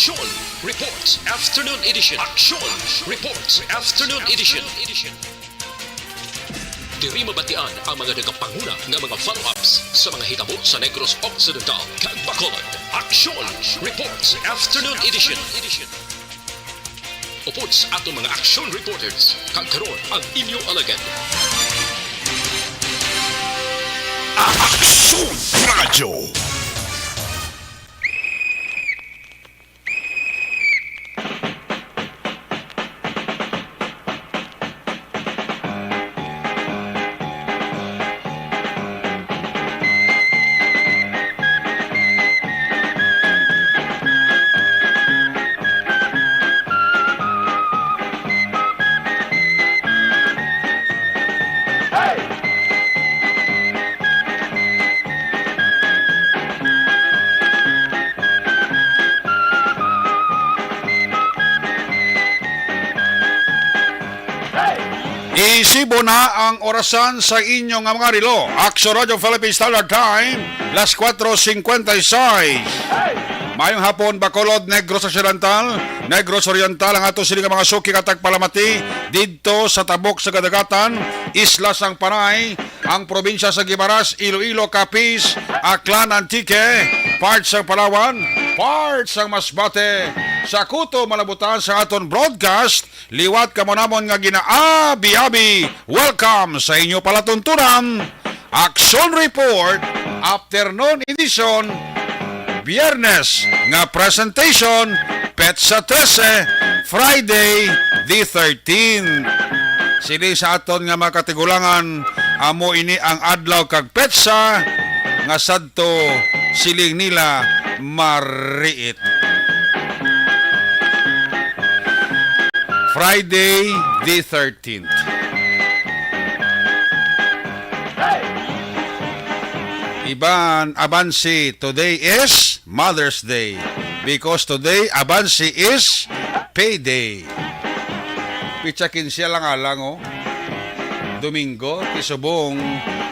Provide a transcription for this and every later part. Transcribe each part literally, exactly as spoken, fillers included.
Aksyon Reports Afternoon Edition. Aksyon Reports Afternoon Edition. Diri mabatian ang mga nagapanguna nga mga follow-ups sa mga hitabo sa Negros Occidental kag Bacolod. Aksyon Reports Afternoon Edition. Upod sa aton mga action reporters, kag karon ang inyo alagad. Aksyon Radyo. Isibo na ang orasan sa inyo nga mga relo. Action Radio Philippine Standard Time, las cuatro cincuenta y seis. Mayong hapon, Bacolod, Negros Occidental, Negros Oriental, ang ato sini nga mga suki kag tagpalamati didto sa tabok sa kadagatan, Isla sang Panay, ang probinsya sa Guimaras, Iloilo, Capiz, Aklan, Antique, part sang Palawan, part sang Masbate. Sa kuto malabutan sa aton broadcast, liwat kamo namon nga ginaabi-abi. Welcome sa inyo palatuntunan, Action Report, Afternoon Edition, Biyernes nga presentation, petsa trese, Friday the thirteenth. Sini sa aton nga mga katigulangan, amo ini ang adlaw kag petsa nga sadto siling nila mariit. Friday the thirteenth. Iban, Abansi, today is Mother's Day because today, Abansi, is payday. Pitsa kinse lang alang, oh. Domingo, ti subong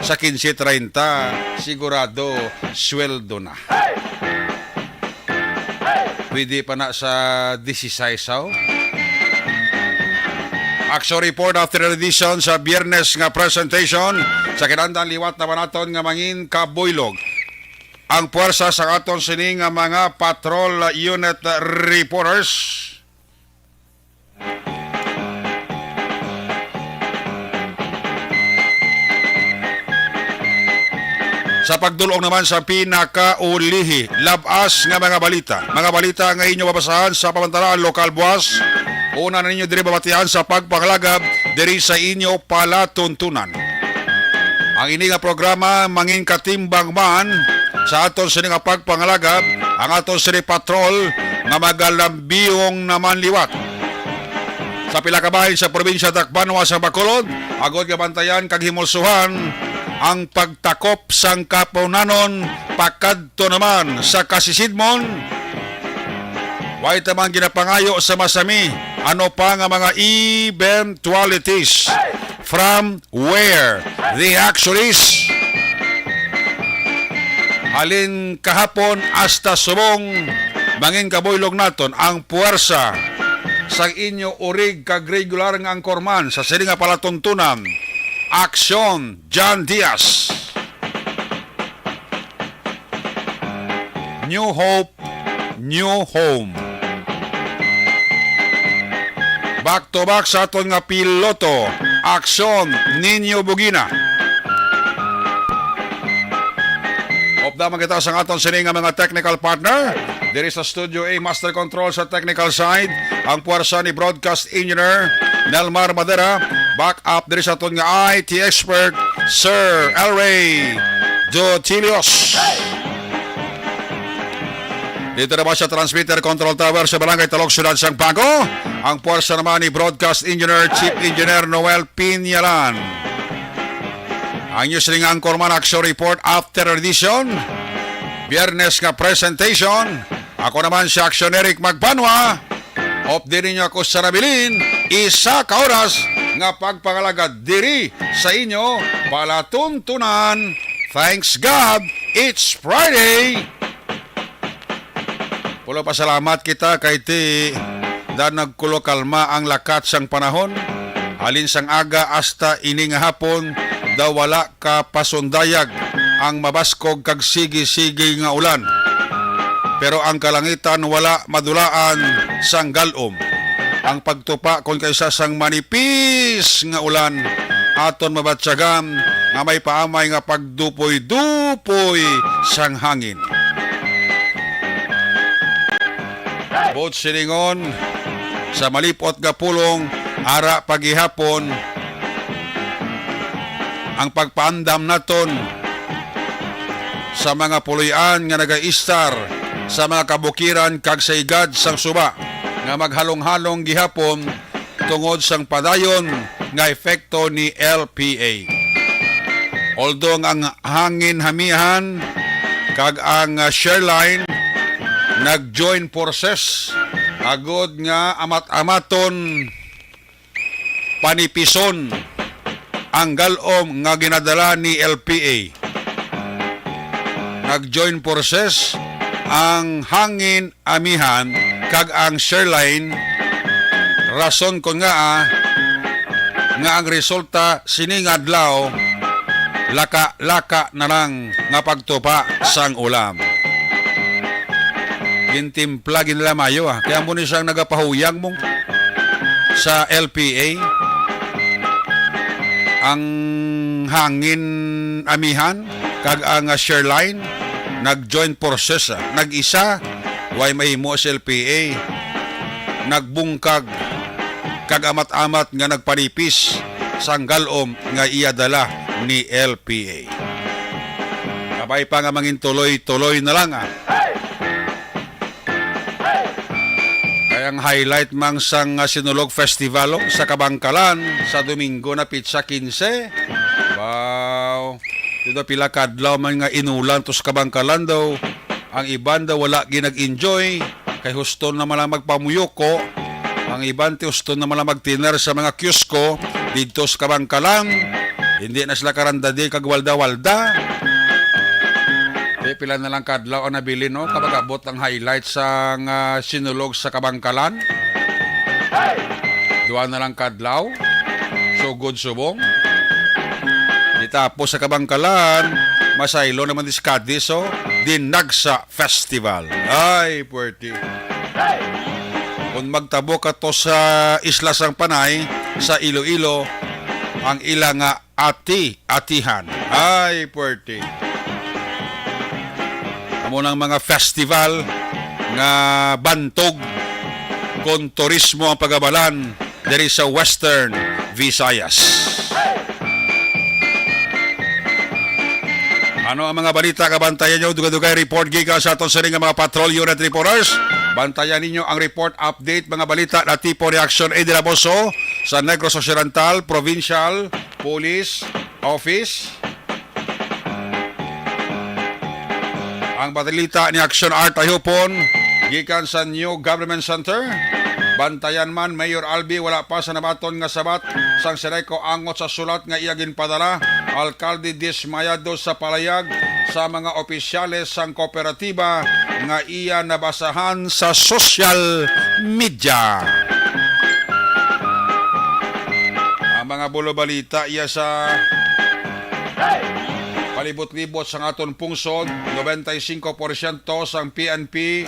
sa kinse treinta, sigurado, sweldo na. Pwede pa na sa disisais, oh. Action Report Afternoon Edition sa Biyernes nga presentation sa kinahanglan liwat na ba naton nga mangin kabuylog ang puwersa sa aton sini nga mga patrol unit reporters. Sa pagdul-ong naman sa pinakaulihi, lab-as nga mga balita. Mga balita nga inyo mabasahan sa pamantalaan lokal buwas. Una na ninyo diri mabatian sa pagpangalagab diri sa inyo palatuntunan. Ang ini nga programa mangin katimbang man sa aton sini nga pagpangalagab, ang aton sini patrol nga magalambiyong naman liwat sa pila ka bahin sa probinsya Tacbanwa sa Bacolod, agod nga bantayan kag himulsuhan ang pagtakop sang kapunanon pakadto naman sa kasisidmon. Way ta man ginapangayo sa masami, ano pa nga mga eventualities from where the action is. Halin kahapon hasta subong, mangin kabuylog naton ang puwersa sang inyo urig kag regular nga anchorman sa sini nga palatuntunan, Aksyon John Diaz. New Hope, New Home. Back to back sa aton nga piloto, Aksyon Nino Bugina. Upda man kita sa aton sini nga mga technical partner. Diri sa Studio A, Master Control sa technical side, ang puwersa ni Broadcast Engineer Nelmar Madera, back up diri sa aton nga I T expert, Sir Elray Dotilios. Dito naman sa transmitter control tower sa Barangay Talok, Siyudad sang Bago, ang puwersa naman ni Broadcast Engineer, Chief Engineer Noel Pinyalan. Ang news ring anchor man, Action Report After Edition, Biyernes nga presentation. Ako naman si Action Eric Magbanwa. Updi ninyo ako sa nabilin, isa ka oras nga pagpangalagad diri sa inyo palatuntunan. Thanks God, it's Friday! Pulo pasalamat kita kay ti da nagkulo kalma ang lakat sang panahon. Halin sang aga hasta ini nga hapon, daw wala ka pasundayag ang mabaskog kag sige-sige nga ulan. Pero ang kalangitan wala madulaan sang galom. Ang pagtupa kon kaisa sang manipis nga ulan aton mabatyagan nga may paamay nga pagdupoy-dupoy sang hangin. Buot silingon, sa malipot nga pulong, ara pa gihapon ang pagpaandam naton sa mga puloy-an nga nagaistar sa mga kabukiran kag sa higad sang suba nga maghalong-halong gihapon tungod sang padayon nga epekto ni L P A. Although ang hangin hamihan kag ang, ah, Sherline nag-join forces agod nga amat-amaton panipison ang galom nga ginadala ni L P A. Nag-join forces ang hangin amihan kag ang Sherline, rason kon ngaa nga ang resulta sini nga adlaw laka-laka na lang nga pagtupa sang ulan. Gintimpla gid nila mayo, ah. Kaya mo ni siyang nagapahuyang mo sa L P A. Ang hangin amihan kag ang, ah, Sherline nag-join forces, ah. Nag-isa, way mahimo sa L P A. Nagbungkag kag amat-amat nga nagpanipis sang galom nga iya dala ni L P A. Kabay pa nga mangin tuloy-tuloy na lang, ah. Kay ang highlight man sang, ah, Sinulog Festival, oh, sa Kabangkalan sa Domingo na pitsa quince. Wow. Dito pila kadlaw man nga inulan to sa Kabangkalan daw. Ang iban daw wala ginag-enjoy kay husto na man lang magpamuyoko. Ang iban ti husto na man lang magtiner sa mga kiosko dito sa Kabangkalan. Hindi na sila karandadi kag walda-walda. Di pila na lang kadlaw ang nabilin, no? Kapag abot ang highlight sang, ah, Sinulog sa Kabangkalan. Duha na lang kadlaw. Sugod subong. Di tapos sa Kabangkalan, masaylo naman dis Cadiz, oh. Dinagsa Festival. Ay, puwerte. Kung magtabo ka to sa Isla sang Panay, sa Iloilo, ang ila nga ati-atihan. Ay, puwerte. Amo nang mga festival nga bantog kon turismo ang pagabalan diri sa Western Visayas. Ano ang mga balita nga bantayan nyo? Dugay-dugay report gikan sa aton sining nga mga patrol unit reporters. Bantayan ninyo ang report update, mga balita na tipo reaction, eh, dira Boso sa Negros Occidental, Provincial Police Office. Ang balita ni Action Art Ayupon gikan sa New Government Center. Bantayan man, Mayor Albi, wala pa sa nabaton nga sabat sang Sereco angot sa sulat nga iya ginpadala. Alkalde dismayado sa palayag sa mga opisyales sang kooperatiba nga iya nabasahan sa social media. Ang mga bulo balita iya sa palibot-libot sang aton pungsod, noventa y cinco por ciento sang P N P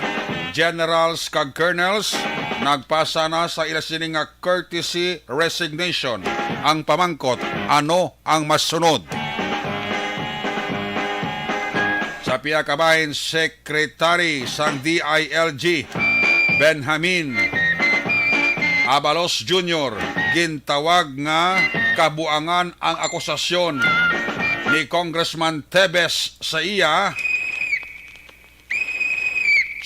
generals kag colonels nagpasa na sa ila sini nga courtesy resignation. Ang pamangkot, ano ang masunod? Sa pihak ka bahin, Secretary sang D I L G, Benjamin Abalos Junior, gintawag nga kabuangan ang akusasyon ni Congressman Tebes sa iya.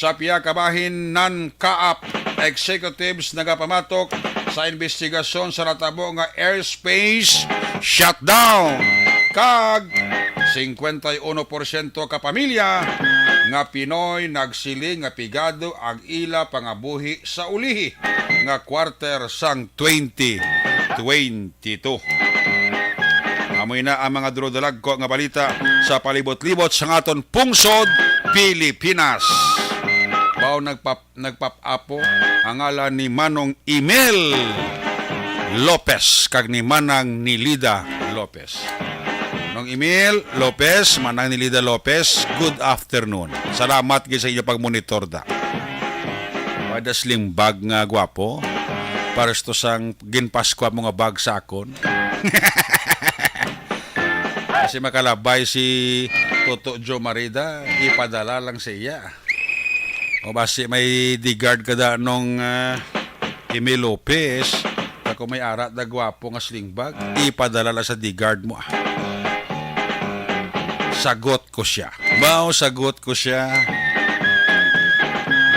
Sa pihak ka bahin, non-CAAP executives nagapamatok sa investigasyon sa natabo nga airspace shutdown, kag singkwenta y uno por ciento ka pamilya nga Pinoy nagsiling nga pigado ang ila pangabuhi sa ulihi nga quarter sang twenty twenty-two. Amoy na ang mga duro-dalagko nga balita sa palibot-libot sa aton pungsod, Pilipinas. Aw, nagpap-, nagpap-apo ang ngalan ni Manong Emil Lopez kag ni Manang Nilida Lopez. Manong Emil Lopez, Manang Nilida Lopez, good afternoon. Salamat gid sa inyo pagmonitor da. Wala sling bag nga gwapo. Pares to sang ginpaskwa mo nga bag sa akon. Kasi makalabay si Toto Joe Marida, ipadala lang sa iya. O basi may D-guard ka da nung, ah, Emil Lopez, ako may ara da gwapo nga sling bag, ipadala lang sa D-guard mo, ah. Sagot ko siya. Mao, sagot ko siya.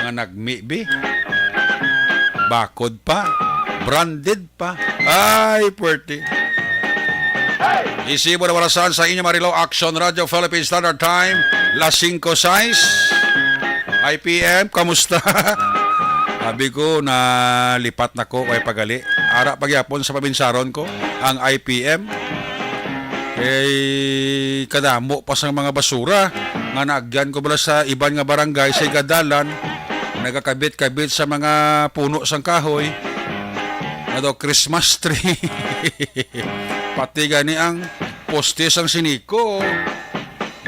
Mga nagmi, bi. Bakod pa. Branded pa. Ay, puwerte. Isibo na warasan sa inyo, Marilao, Action Radio Philippine Standard Time, las singko sais. I P M, kamusta? Sabi ko, nalipat na ko, kay pagali. Ara pagyapon sa pabinsaron ko, ang I P M. Kay kadamo pa sang mga basura nga naagyan ko bala sa iban nga barangay sa Igadalan, nagakabit-kabit sa mga puno sang kahoy. Nga daw Christmas tree. Pati gani ang poste sang Sinico,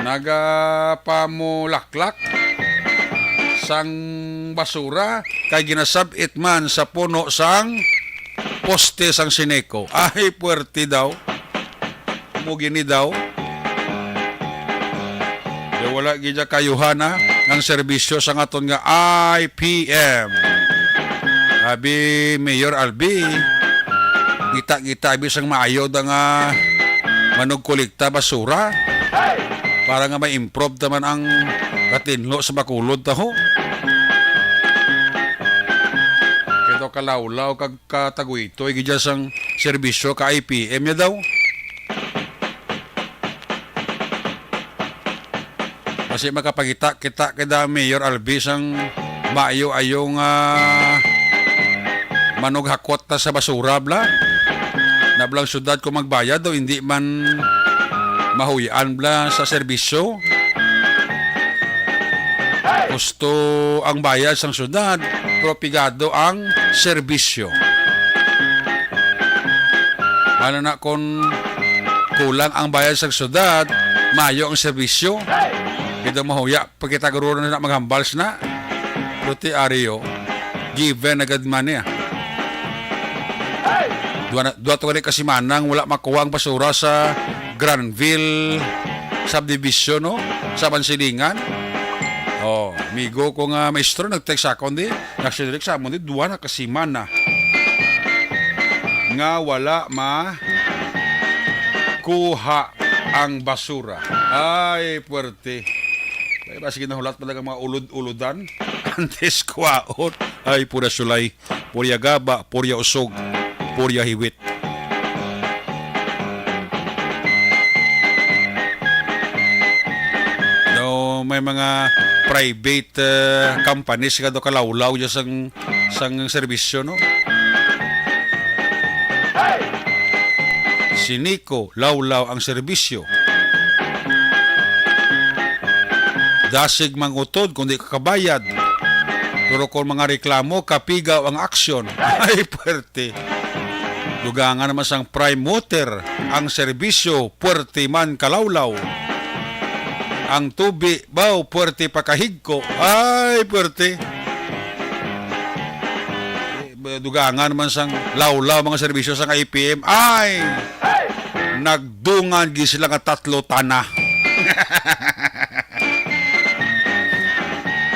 nagapamulaklak sang basura kay ginasab-it man sa puno sang poste sang Sinico. Ay, puwerte daw. Mo gini daw. Daw wala gid kayuhana ang serbisyo sang aton nga I P M. Abi Mayor Albi, ngita-ngita abi sang maayo da nga manugkolekta basura para nga ma-improve naman ang katinlo sa Bacolod taho. Kay daw kalawlaw kag kataguytoy gid sang serbisyo ka I P M niya daw. Kasi makapangita kita kay da Mayor Albi sang maayo-ayo nga manughakot ta sa basura, bla. Na blang syudad kung magbayad daw, hindi man mahuy-an, bla, sa serbisyo. Gusto ang bayad sang syudad, pero pigado ang serbisyo. Ano na kung kulang ang bayad sang syudad, mayo ang serbisyo? Kita mahuya, pagkita guro na maghambal na. Puti Ario, given agad man niya. Duwa na, duwa to gani ka simanang wala makuha ang basura sa Granville Subdivision, no? Sa Bansilingan. Oh, amigo ko nga maestro, nag-text sa akon di. Actually, sa amon di, duwa na ka semana nga wala ma kuha ang basura. Ay, puwerte. Kaya ba, sige, nahulat pa lang ang mga ulod-ulodan. Antes kuhaon. Ay, pura sulay. Purya gaba, purya usog, purya hiwit. No, may mga private, eh, companies nga do kalawlaw dyan sang, sang serbisyo, no? Sinico, lawlaw ang serbisyo. Dasig mangutod kung di ka kabayad. Pero kung mga reklamo, kapigaw ang aksyon. Ay, puwerte. Dugangan naman sang prime water ang serbisyo, puwerte man kalawlaw. Ang tubi, baw, puwerte pa kahigko. Ay, puwerte. Dugangan man sang lawlaw mga serbisyo sang I P M. Ay! Nagdungan gid sila nga tatlo tana.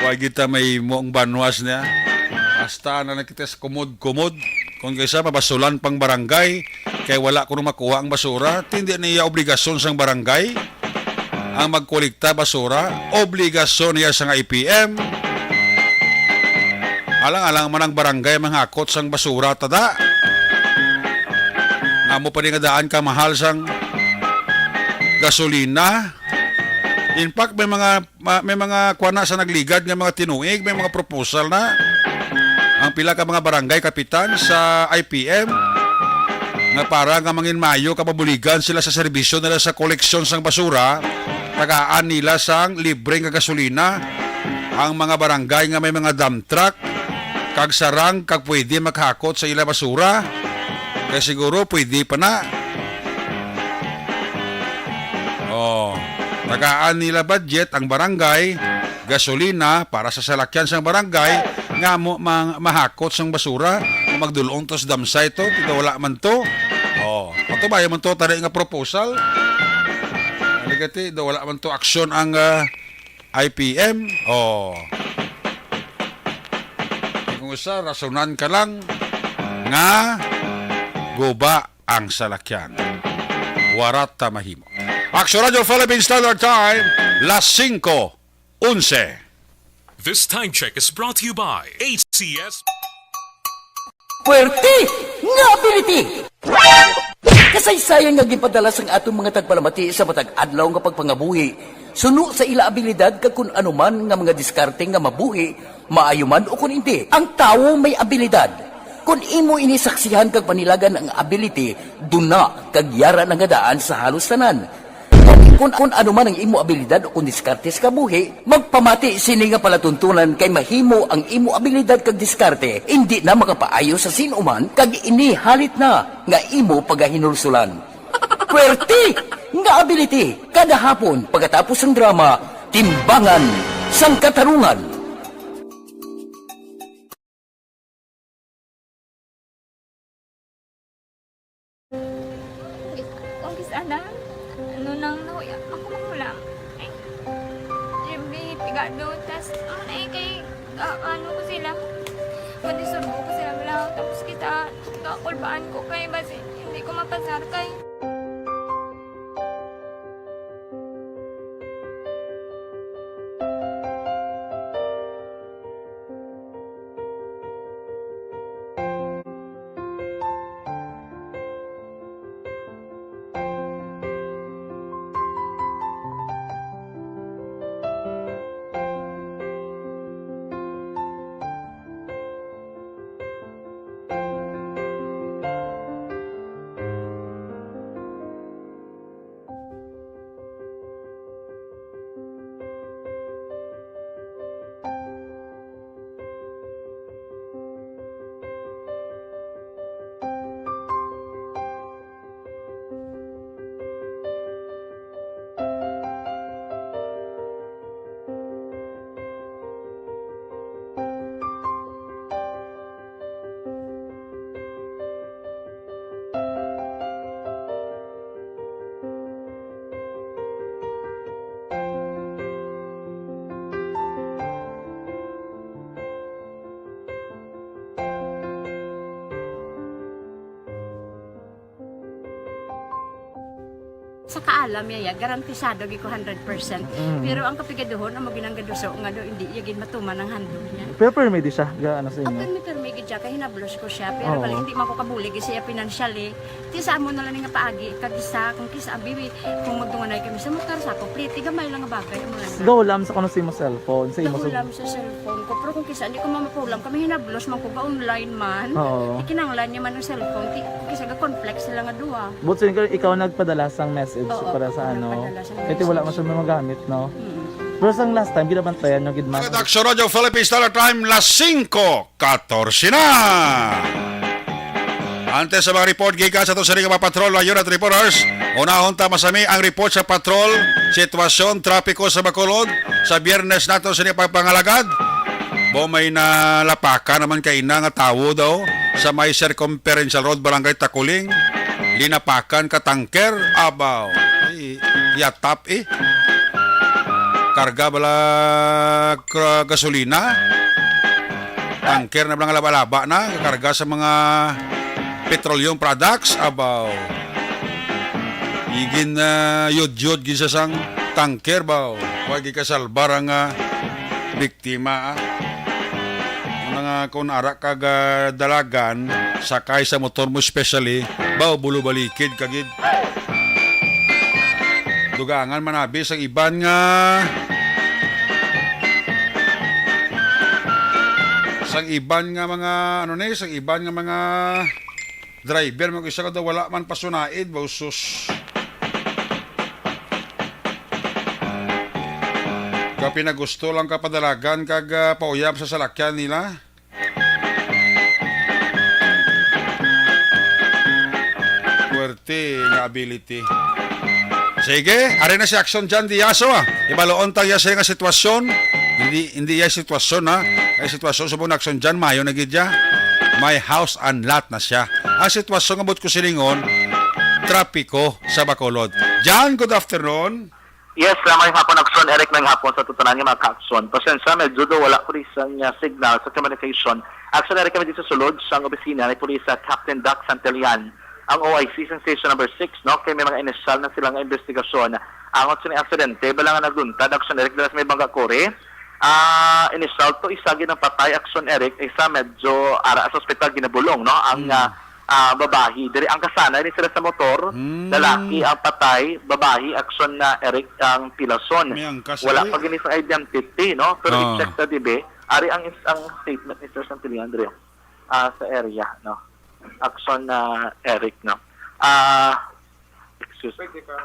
Wa gid ta may mo ang banwas niya. Basta na lang kita sa kumod-kumod. Kung kaysa mabasulan pang barangay, kay wala kuno makuha ang basura, hindi niya obligasyon sang barangay ang magkolekta basura, obligasyon niya sang I P M. Alang-alang man ang barangay manghakot sang basura, tada. Amo pa ni nga daan ka mahal sang gasolina. In fact, may mga, ma-, may mga kuwan na sa nagligad nga mga tinuig, may mga proposal na ang pila ka mga barangay kapitan sa I P M nga para nga mangin mayo ka mabuligan sila sa serbisyo nila sa koleksyon sang basura, tagaan nila sang libre nga gasolina. ang mga barangay nga may mga dump truck kag sarang kag pwede maghakot sa ila basura. Kay siguro pwede pa na. Oh, tagaan nila budget ang barangay, gasolina para sa salakyan sang barangay nga mo mang mahakot sang basura, magdulong to sa dump site to, kay wala man to. Oh, patubayan man to tani nga proposal. Aligati, daw wala man to aksyon ang ah, I P M. Oh. Kung isa, rasonan ka lang nga guba ang salakyan. Warat ta mahimo. Action Radio Philippine Standard Time, las singko onse. This time check is brought to you by A C S. Puwerte nga ability! Kasaysayan nga ginpadala sang aton mga tagpalamati sa matag adlaw nga pagpangabuhi, suno sa ila abilidad kag kun ano man nga mga diskarte nga mabuhi, maayo man o kun indi, ang tawo may abilidad. Kon imo ini saksihan kag panilagan ang ability, duna kag yara na nga daan sa halos tanan. Kon, kon ano man ang imo abilidad o kon diskarte sa kabuhi, magpamati sini nga palatuntunan kay mahimo ang imo abilidad kag diskarte indi na makapaayo sa sin-o man kag ini halit na nga imo pagahinulsulan. Puwerte nga ability kada hapon pagkatapos sang drama, Timbangan sang Katarungan. Kung kis-, ana, ano nang nahuya, ako magulang. Ay, yung may pigado, tas, ano na eh, kay, ah, ano ko sila, madisurbo ko sila, wala, tapos kita, kakulbaan ko kay, basi, hindi ko mapasar kay. Sa kaalam niya, ya, garantisado gid ko hundred percent. Mm. Pero ang kapigaduhon, amo gid ang gaduso nga daw hindi iya gid matuman ang handog niya. Pero permi di siya, ga, ano sa inyo? Ang permi, permi gid siya, kay hinablos ko siya. Pero Oo. bali, hindi man ko kabulig siya financially. Ti sa amo na lang nga paagi, kag isa, kung kisa, abi, kung magdunganay kami sa motor, sa ako, pliti, gamay lang nga bagay, amo lang. Gahulam sa kuno sa imo cellphone, sa imo sa Gahulam sa cellphone ko, pero kung kisa, hindi ko mamapulam, kami hinablos man ko, ga-online man. Oo. Ikinanglan niya man ang cellphone, ti, kung kisa, ga-conflict sila nga duha. But so, ikaw, ikaw nagpadala sang message Oo, para sa ako ano? nagpadala sang Kaya ti wala message. man siya may magamit, no? Mm. Pero sang last time, ginabantayan nyo gid man. Production Radio Philippines Standard Time, las singko katorse na. Antes sa mga report gikan sa aton sini nga mga patrol, mga unit reporters, unahon ta masami ang report sa patrol, sitwasyon, trapiko sa Bacolod. Sa Biyernes nato sini pagpangalagad. Bo, may nalapakan naman kaina nga tawo daw sa may Circumferential Road, Barangay Taculing. Linapakan ka tanker, abaw. Ay, yatap eh. Karga bala kra-, gasolina. Tanker na bala nga laba-laba na, karga sa mga petroleum products, abaw. Igin, ah, yod-yod gid sa sang tanker ba? Wa gid kasalbar ang, ah, biktima, ah. Ang mga kun ara kag, ah, dalagan, sakay sa motor mo especially, ba, bulo balikid ka gid. Dugangan man abi sang iban nga, sang iban nga mga, ano ni, sang iban nga mga driver, mag-isa ka daw, wala man pasunaid, ba, usos. Kapin na gusto lang ka padalagan kag, ah, pauyab sa salakyan nila. Puwerte nga ability. Sige, ari na si Action Jan Diaso, ah. Ibaloon ta iya siya nga sitwasyon. Hindi, hindi iya sitwasyon, ha. Ay sitwasyon sa mga Action Jan, mayo na gid ya. May house and lot na siya. Ang sitwasyon nga buot ko silingon, trapiko sa Bacolod. Jan, good afternoon. Yes, uh, may hapon, Action Eric, may hapon sa tutunan nga mga ka-action. Pasensya, medyo do wala ko isang, uh, signal sa communication. Action Eric, kami dito sa sulod sang opisina ni Pulis, uh, Captain Doc Santillan, ang O I C sa Station Number Six, no? Kay may mga inisyal na sila nga investigasyon. Angot sa ni aksidente, bala nga nagluntad, Action Eric, dala sa may Bangka Kuri. Ah, inisyal to, isa gid ang patay, Action Eric, isa medyo ara sa ospital ginabulong, no? Ang, Mm. ah, ah, babahi. Diri ang kasanay ni sila sa motor, Mm. lalaki ang patay, babahi, Action na Eric ang pilason. May angkas, Wala eh. pa gini sa identity, no? Pero Ah. i-check ta, dibe? Ari ang is-, ang statement ni Sir Santillan diri, ah, sa area, no? Action na Eric, no? Ah, excuse. Pwede ka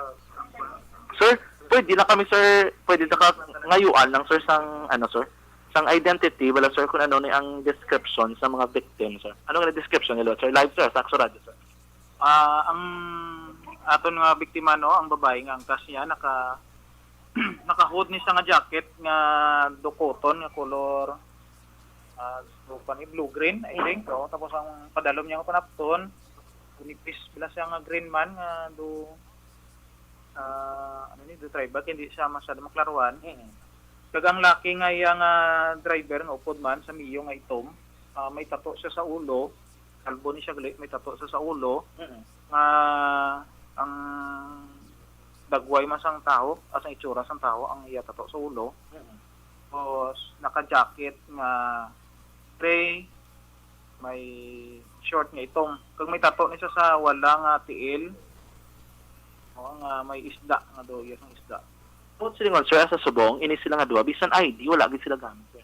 Sir, pwede na kami, sir. Pwede na ka ngayuan lang, sir, sang, ano, sir? Sang identity, wala, sir, kung ano ni ang description sa mga victim, sir. Ano nga description nila, sir? Live, sir, sa Akso Radio, sir. Ah, ang aton nga biktima, no, ang babae nga angkas niya, naka, naka-hood ni sa nga jacket nga do cotton nga color, ah, so, pan-, blue green, I think, oh. Tapos ang padalom niya nga panapton, nipis pala siya nga green man nga do, ah, ano ni, do tribal, hindi siya masyado maklaruan. Mm. Kag ang laki nga iya nga driver nga upod man sa Mio nga itom, ah, may tato siya sa ulo, kalbo ni siya gali, may tato siya sa ulo, Mm. nga ang dagway man sang tawo, as ang itsura sang tawo, ang iya tato sa ulo. Mm. Tapos, naka-jacket nga gray, may short nga itom. Kag may tato ni siya sa wala nga tiil. O, nga may isda, nga do, iya sang isda. Tungod silingon, sir, sa subong, ini sila nga duha, bisan I D, wala gid sila gamit, sir.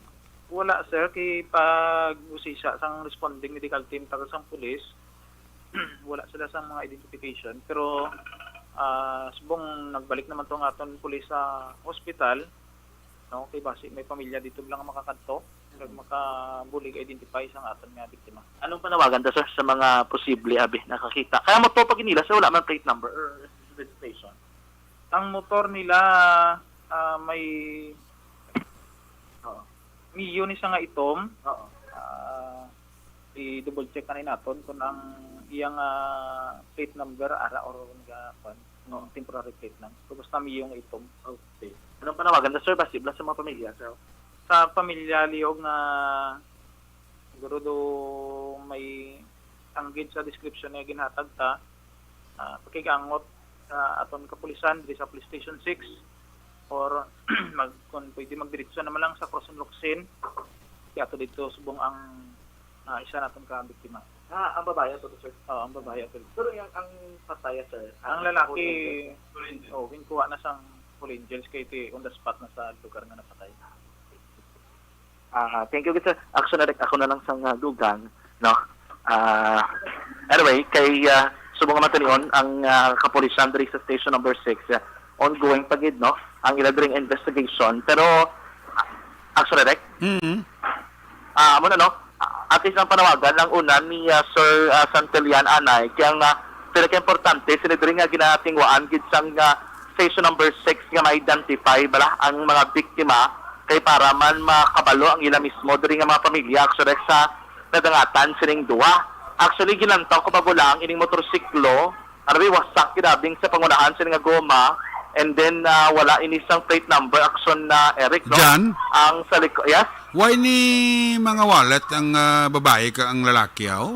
Wala, sir, kay pag-usisa sang responding medical team taga sang pulis, wala sila sa mga identification. Pero, ah, subong nagbalik naman to ang aton pulis sa hospital, no? Kay basi may pamilya dito lang makakadto, kag Mm. makabulig identify sang aton nga biktima. Anong panawagan ta, sir, sa mga posible abi nakakita? Kaya mo to pag inila, sir, wala man plate number or registration. Ang motor nila, ah, may Oo. Mio ni sa nga itom. Oo. Ah, i-double check na naton kung ang iyang, ah, plate number ara or naga, kwan, Oo. temporary plate lang. So, basta Mio nga itom. Okay. Anong panawagan na, sir? Basi, bala sa mga pamilya, sir? Sa pamilya, lihog nga siguro do may anggid sa description nga ginhatag ta, ah, pakig-angot sa aton kapulisan diri sa Police Station Six, or mag-, kung pwede, magdiretso naman lang sa Crossing Locsin, kay ato dito subong ang, ah, isa naton ka biktima. Ah, ang babae ato, sir? Oo, ang babae ato. Pero yung, ang pataya, sir, Ang ang lalaki, Full Angels? Oh, ginkuha na sang Full Angels kay ti on the spot na sa lugar nga napatay. Ah, thank you, sir. Actually, ako na lang sang, ah, dugang, no? Ah, anyway, kay, ah, subong nga matunion ang, ah, kapulisan diri sa station number six, ah, ongoing pa gid, no, ang ila diri nga investigation. Pero, ah, actually, Rek, Mm-hmm. ah, amo na, no? At least ang panawagan, ang una ni, ah, Sir, ah, Santillan anay, kay ang, ah, pinakaimportante, sini diri nga ginatingwaan gid sang, ah, station number six nga ma-identify bala ang mga biktima, kay para man makabalo ang ila mismo diri nga mga pamilya, actually, sa nadangatan sining duha. Actually, gilantaw ko pa lang ining motorsiklo, ano ba, wasak gid abing sa pangunahan sini nga goma, and then, ah, wala ini sang plate number, Action na Eric, no? Jan? Ang sa liko-, yes? Why ni mga wallet ang, ah, babae ka ang lalaki, aw?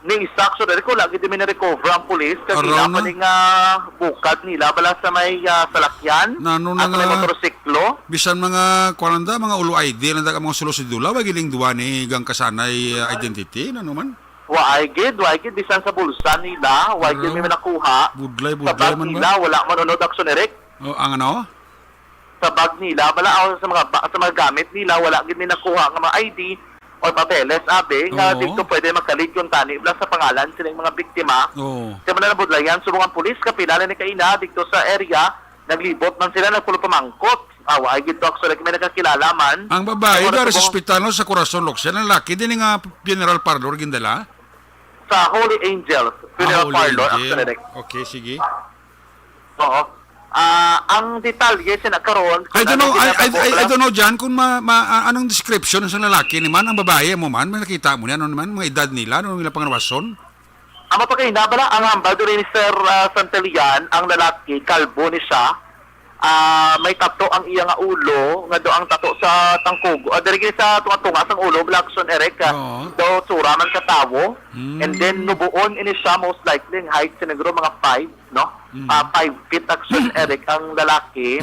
Ni isa, actually, ko lagi di mi na-recover ang pulis, kag Araw ila na. pa ni nga bukad nila, bala sa may, ah, salakyan, Nano na at may nga motorsiklo. Bisan mga, kuwan lang da, mga ulo I D lang da, mga sulo si Dula, wag giling duwa ni gang kasanay, ah, identity, nano man? Waay gid, waay gid, bisan sa bulsa nila, waay gid Araw. may nakuha. Budlay, Sa budlay bag man ba? nila, wala man unod, Action Eric. O, ang ano? Sa bag nila, wala, o sa mga ba-, sa mga gamit nila, wala gid may nakuha nga mga I D or papeles, abi, nga Oo. dito pwede magkalig yung tani, wala sa pangalan sila yung mga biktima. Oo. Kaya man na nabudlayan, subong ang pulis, kapila na ni kaina, dito sa area, naglibot man sila, nagpulo pamangkot. Ah, wa gid to, actually, may nakakilala man. Ang babae, Pero dari sa subong ospital, no, sa Corazon, Locsin. Ang laki, din nga funeral parlor, gindala? Sa Holy Angels Ah, Funeral Holy Parlor, Angel. Actually, Rek. Okay, sige. Oo. Ah, ang detalye, sina karon, I kung don't ano know, I, I, ginatabo I, I lang. don't know, Jan, kung ma, ma, ah, anong description sa lalaki ni man, ang babae mo man, may nakita mo niya, ano naman, mga edad nila, ano nila panganawason? Amo to kay na bala, ang hambal diri ni Sir, ah, Santillan, ang lalaki, kalbo ni siya, ah, may tato ang iya nga ulo, nga do ang tato sa tangkog, ah, diri gid sa tunga-tunga sang ulo, Blackson Eric, ah, Oo. daw tsura man ka tawo. Mm. And then, nubuon ini siya, most likely, ang height siguro mga five, no? Mm. Ah, five feet, Blackson Eric, ang lalaki.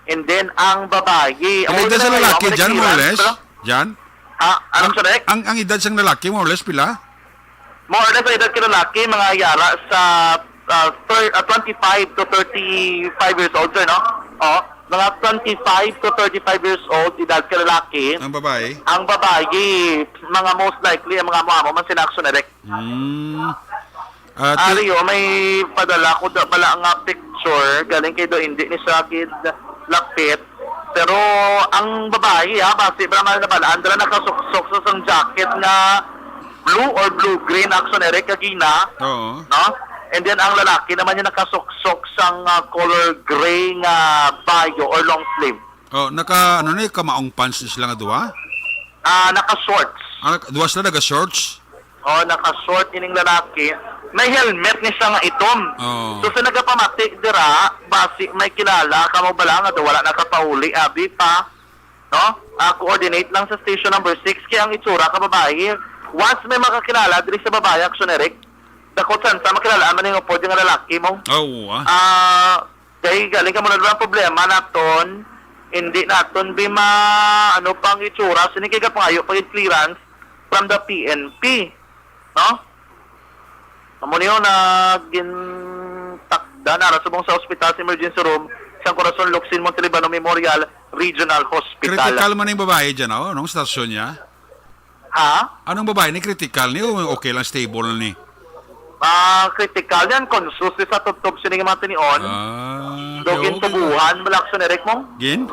And then, ang babayi, Ang amo edad na sa lang, lalaki, amo na Jan, more or clearance, less? bala. Jan? Ha? Anong Ang, sa Eric? ang, ang edad sang lalaki, more or less, pila? More or less, ang edad ka lalaki, mga yara sa, ah, thir-, ah, twenty-five to thirty-five years old, sir, no? Oh, mga twenty-five to thirty-five years old, edad ka lalaki. Ang babae? Ang babayi, mga most likely, ang mga amo-amo man sina Action Eric. Hmm. Ah, ti- Ari, oh, may padala ko da, bala nga picture, galing kay do, hindi ni siya kid lapit. Pero ang babayi, ha, basi pa naman na bala, andra nakasuksok sa sang jacket nga blue or blue-green, Action Eric, kagina, Oo. no? And then ang lalaki naman yung nakasuksok sang, ah, color gray nga bayo or long sleeve. Oh, naka, ano ni, kamaong pants ni sila nga duha? Ah, naka-shorts. Ah, duha sila naga-shorts? Oh, naka-short ining lalaki. May helmet ni siya nga itom. Oh. So, sa nagapamati dira, basi may kilala ka mo bala nga daw wala nakapauli, abi pa, no? Ah, coordinate lang sa station number six, kay ang itsura ka babayi. Once may makakilala diri sa babayi, Action Eric, dakot san sa makilalaan man yung pwede nga lalaki mo. Oh, ah. Ah, kay galing ka mo na lang problema naton, hindi naton bi ma, ano pang itsura, sini kay gapangayo pag clearance from the P N P, no? Amo niyo na gintakda na subong sa ospital sa emergency room sang Corazon Locsin Montelibano Memorial Regional Hospital. Critical man yung babae dyan, oh, nung stasyon niya? Ha? Anong babae ni critical ni? O okay lang, stable ni? Ah, critical yan. Conscious sa tutob sining mga tinion. Ah, Do okay, okay. gintubuhan, bala, Action Eric mo? Gin?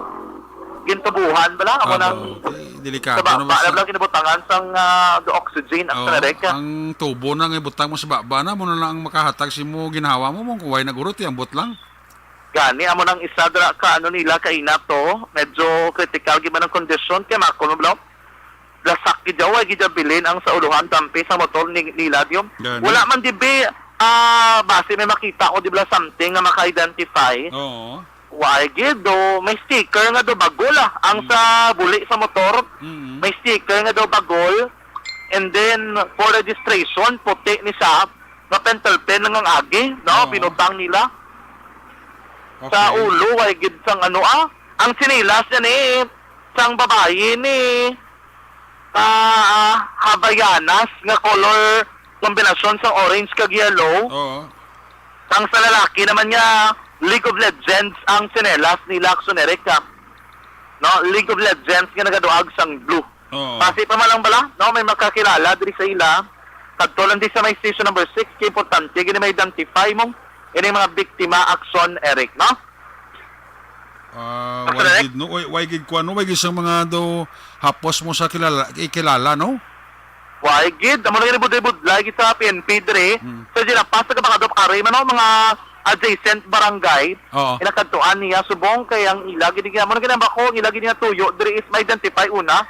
Gintubuhan, bala? Amo Ah, nang okay. Delikado sa na baba, basta. Bala, ginabutangan sang, ah, do oxygen, Action Oo, Eric. Ang tubo na nga ibutang mo sa baba na, mo na lang ang makahatag si mo, ginhawa mo, mong kuway nagurot, ambot lang. Gani, amo nang isa dira ka, ano nila, kaina to, medyo critical, gid man ang kondisyon, kay makon mo, bala, lasak gid daw, ay gid bilin ang sa uluhan, dampi sa motor ni, nila, diyo. Gani. Wala man, di ba, ah, basi may makita ko, di ba, something nga maka-identify. Oo. Why gid do? May sticker nga do bagol, ah. Ang Mm. sa buli sa motor, Mm. may sticker nga do bagol. And then, for registration, puti ni siya, nga pentel pen nga ang agi, no? Oo. Binutang nila. Sa Okay. ulo, why gid sang ano, ah? Ang sinilas niya ni, sang babayi ni, ah, Havaianas nga color kombinasyon sang orange kag yellow. Oo. Ang sa lalaki naman niya, League of Legends ang tsinelas nila, Action Eric, ah. No, League of Legends nga nagaduag sang blue. Oo. Basi pa man lang bala, no, may makakilala diri sa ila. Kadto lang di sa may station number six, kay importante gini ma-identify mo ini mga biktima, Action Eric, no? Ah, Action why Eric? gid, no? Why, why gid kuwan, no? Why gid sang mga daw hapos mo sa kilala, ikilala, no? Why gid? Amo na gani budlay-budlay gid sa P N P diri. Hmm. Sa Ginapas, sa Kabakadop, ari man, no? Mga adjacent barangay. Oo. Inakadtuan niya subong kay ang ila gid niya. Amo na gid ang bako, ang ila gid niya tuyo diri is ma-identify una.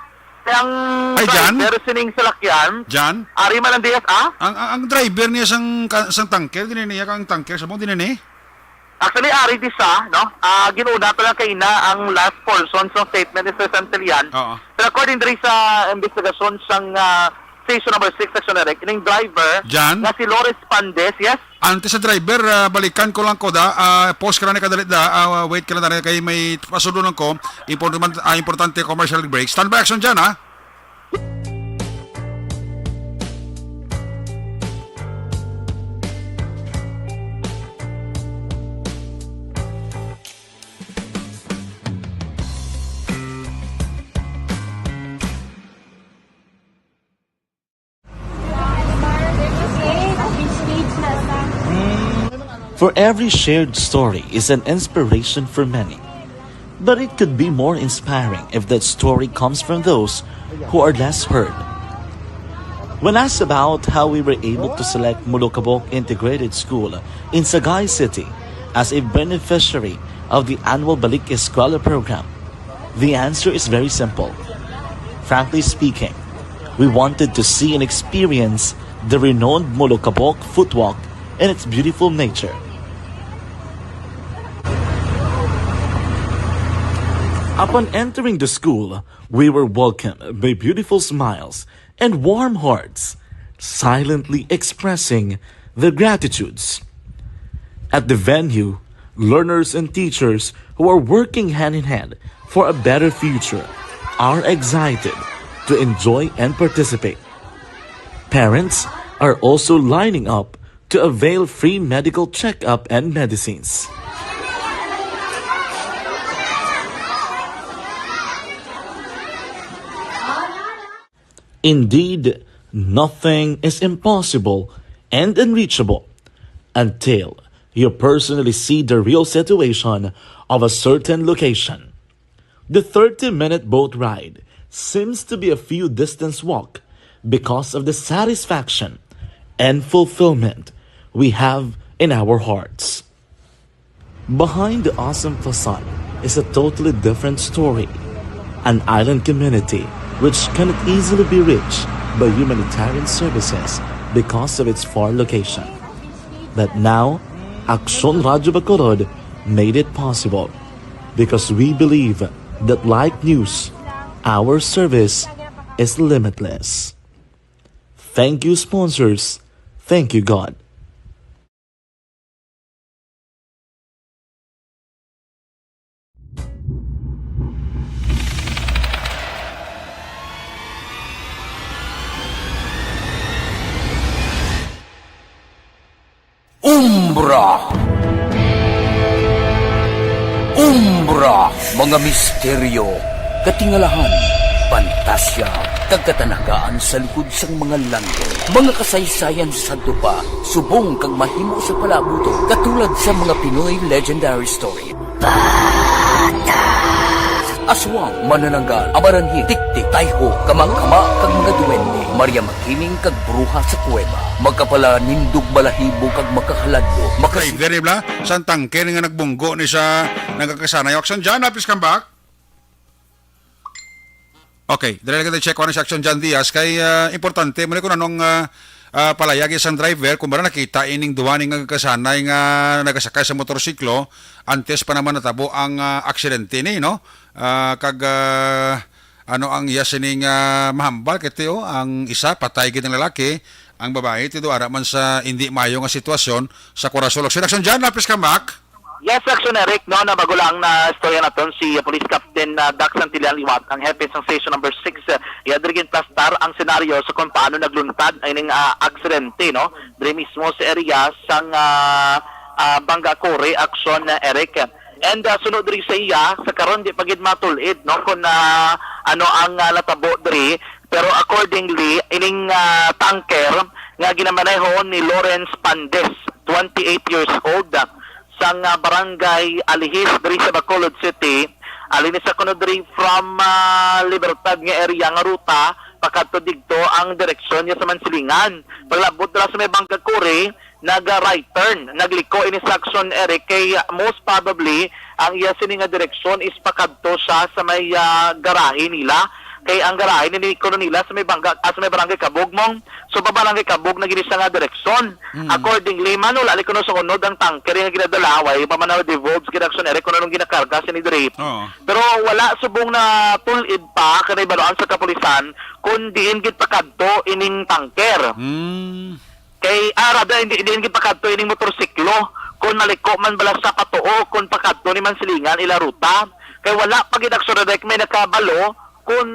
Kay ang Ay, Jan? driver sining salakyan, Jan? ari man ang D S A. Ang, ang, ang driver niya sang ka-, sang tanker, gini niya kang tanker, subong, gini ni? Actually, ari di sa, no? Ah, ginuna pa lang kay na ang last portion sa statement ni Sir Santillan. Oo. Pero according diri sa investigasyon sang, ah, station number six, Section Eric, kining driver Jan? nga si Loris Pandes, yes? Antes sa driver, ah, balikan ko lang ko da, ah, pause ka lang ni kadali da, ah, wait ka lang da, kay may pasudo lang ko, important, ah, importante commercial break. Stand by, Action Jan, ha? For every shared story is an inspiration for many. But it could be more inspiring if that story comes from those who are less heard. When asked about how we were able to select Molokabok Integrated School in Sagay City as a beneficiary of the annual Balik Eskwela program, the answer is very simple. Frankly speaking, we wanted to see and experience the renowned Molokabok footwalk and its beautiful nature. Upon entering the school, we were welcomed by beautiful smiles and warm hearts, silently expressing their gratitudes. At the venue, learners and teachers who are working hand in hand for a better future are excited to enjoy and participate. Parents are also lining up to avail free medical checkup and medicines. Indeed, nothing is impossible and unreachable until you personally see the real situation of a certain location. The thirty-minute boat ride seems to be a few distance walk because of the satisfaction and fulfillment we have in our hearts. Behind the awesome facade is a totally different story, an island community which cannot easily be reached by humanitarian services because of its far location. But now, Aksyon Radyo Bacolod made it possible because we believe that like news, our service is limitless. Thank you, sponsors. Thank you, God. Umbra. Umbra, mga misteryo, katingalahan, pantasya, kag katanagaan sa likod sang mga langgam. Mga kasaysayan sa sadto pa, subong kag mahimo sa palaabuton, katulad sa mga Pinoy legendary story. Aswang, manananggal, amaranhit, tiktik, tayho, kamakama, kag mga duwende, Maria Makiling kag bruha sa kuweba, makapalanindog balahibo kag makahaladlo, makas- Driver ni bla, sang tangke nga nagbunggo ni sa nagakasanay. Action John, please come back. Okay, dali lang kita check ko ano si Action John Diaz kay, ah, importante mo ni kung anong, ah, ah, palayag sang driver kung bara nakita ining duha ni nga kasanay nga nagasakay sa motorsiklo antes pa naman natabo ang, ah, aksidente ni, no? Ah, kag, ah, ano ang iya sining, ah, mahambal kay tiyo, ang isa patay gid ang lalaki, ang babayi tido ara man sa indi maayo nga sitwasyon sa Corazon. Action John, please come back. Yes, Action Eric, no, na bago lang na istorya naton si Police Captain, ah, Dax Santillan Liwat, ang hepe sang Station Number Six, ah, iya diri ginplastar ang senaryo sa kung paano nagluntad ining, ah, aksidente, no, diri mismo sa area sang, ah, ah, Bangga Kore, Action, ah, Eric. And, ah, sunod diri sa iya, sa karon di pa gid matul-id, no, kung, ah, ano ang, ah, natabo diri, pero accordingly, ining, ah, tanker nga ginamanehon ni Lawrence Pandes, twenty-eight years old, ah, sang, ah, barangay Alihis diri sa Bacolod City. Ali ni sa kuno diri from, ah, Libertad nga area nga ruta pakadto digto ang direksyon niya sa Mansilingan. Paglabot dira sa may Bangga Kore, nag-right turn, nagliko ini sa Action Eric kay most probably ang iya sini nga direksyon is pakadto siya sa may, ah, garahe nila. Kay ang garahe ni kuno nila sa may bangga, ah, sa may barangay Kabog, mong so pa barangay Kabog na gini siya nga direksyon. Mm. Accordingly man, wala ni kuno sa unod ang tanker nga ginadala, way pa man na devolves gid Action Eric kung anong ginakarga sini diri. Oo. Pero wala subong na tulid pa kanay baluan sa kapulisan kung diin gid pakadto ining tanker. Mm. Kay, ah, rather, hindi, hindi gid pakadto ining motorsiklo. Kung naliko man bala sa patuo, kung pakadto ni Mansilingan ila ruta. Kay wala pa gid Action Eric may nakabalo kung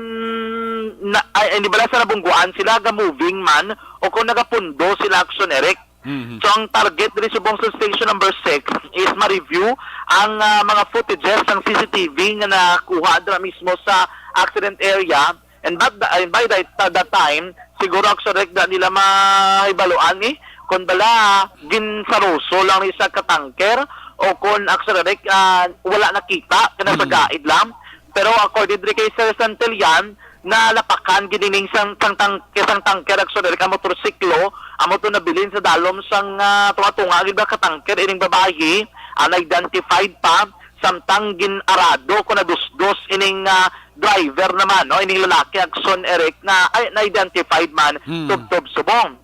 na, ay, hindi bala sa nabungguan sila, ga-moving man, o kung nagapundo sila Action Eric. Mhm. So, ang target diri subong sa Station Number Six is ma-review ang, ah, mga footages sang C C T V nga nakuha dira mismo sa accident area. And but the, and by that, that time, siguro Action Eric da nila mahibaluan ni kung bala ginsaruso lang ni sa ka tanker o kung actually, like, ah, wala nakita, kana sa Mm. gaid lang. Pero according diri kay Sir Santillan, nalapakan gid ining sang, sang tang-, sang tanker, actually, like, ang motorsiklo, amo to nabilin sa dalom sang, ah, tunga-tunga gid ba ka tanker ining babayi, unidentified pa, samtang gin-arado ko nadusdos ining, ah, driver naman, no, ining lalaki, Action Eric, na, ay, na-identified man, Hmm. tubtob subong.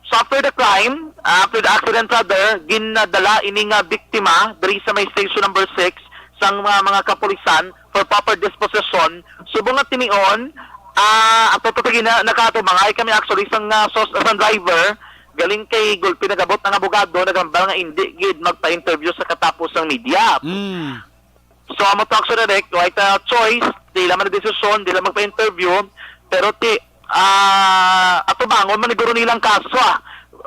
So after the crime, ah, after the accident rather, ginadala ini nga biktima diri sa may station number six sang mga, mga kapulisan for proper disposition. Subong nga tinion, ah, ato to gina-, nakatubangay kami actually sang, ah, sos-, sang driver, galing kay gulpi nagabot ang abogado, naghambal nga indi gid magpa-interview sa katapos sang media. Mm. So, amo to, actually, Rick, right, uh, choice, di lang man desisyon, di lang magpa-interview, pero ti, ah, atubangon man siguro nilang kaso, ah.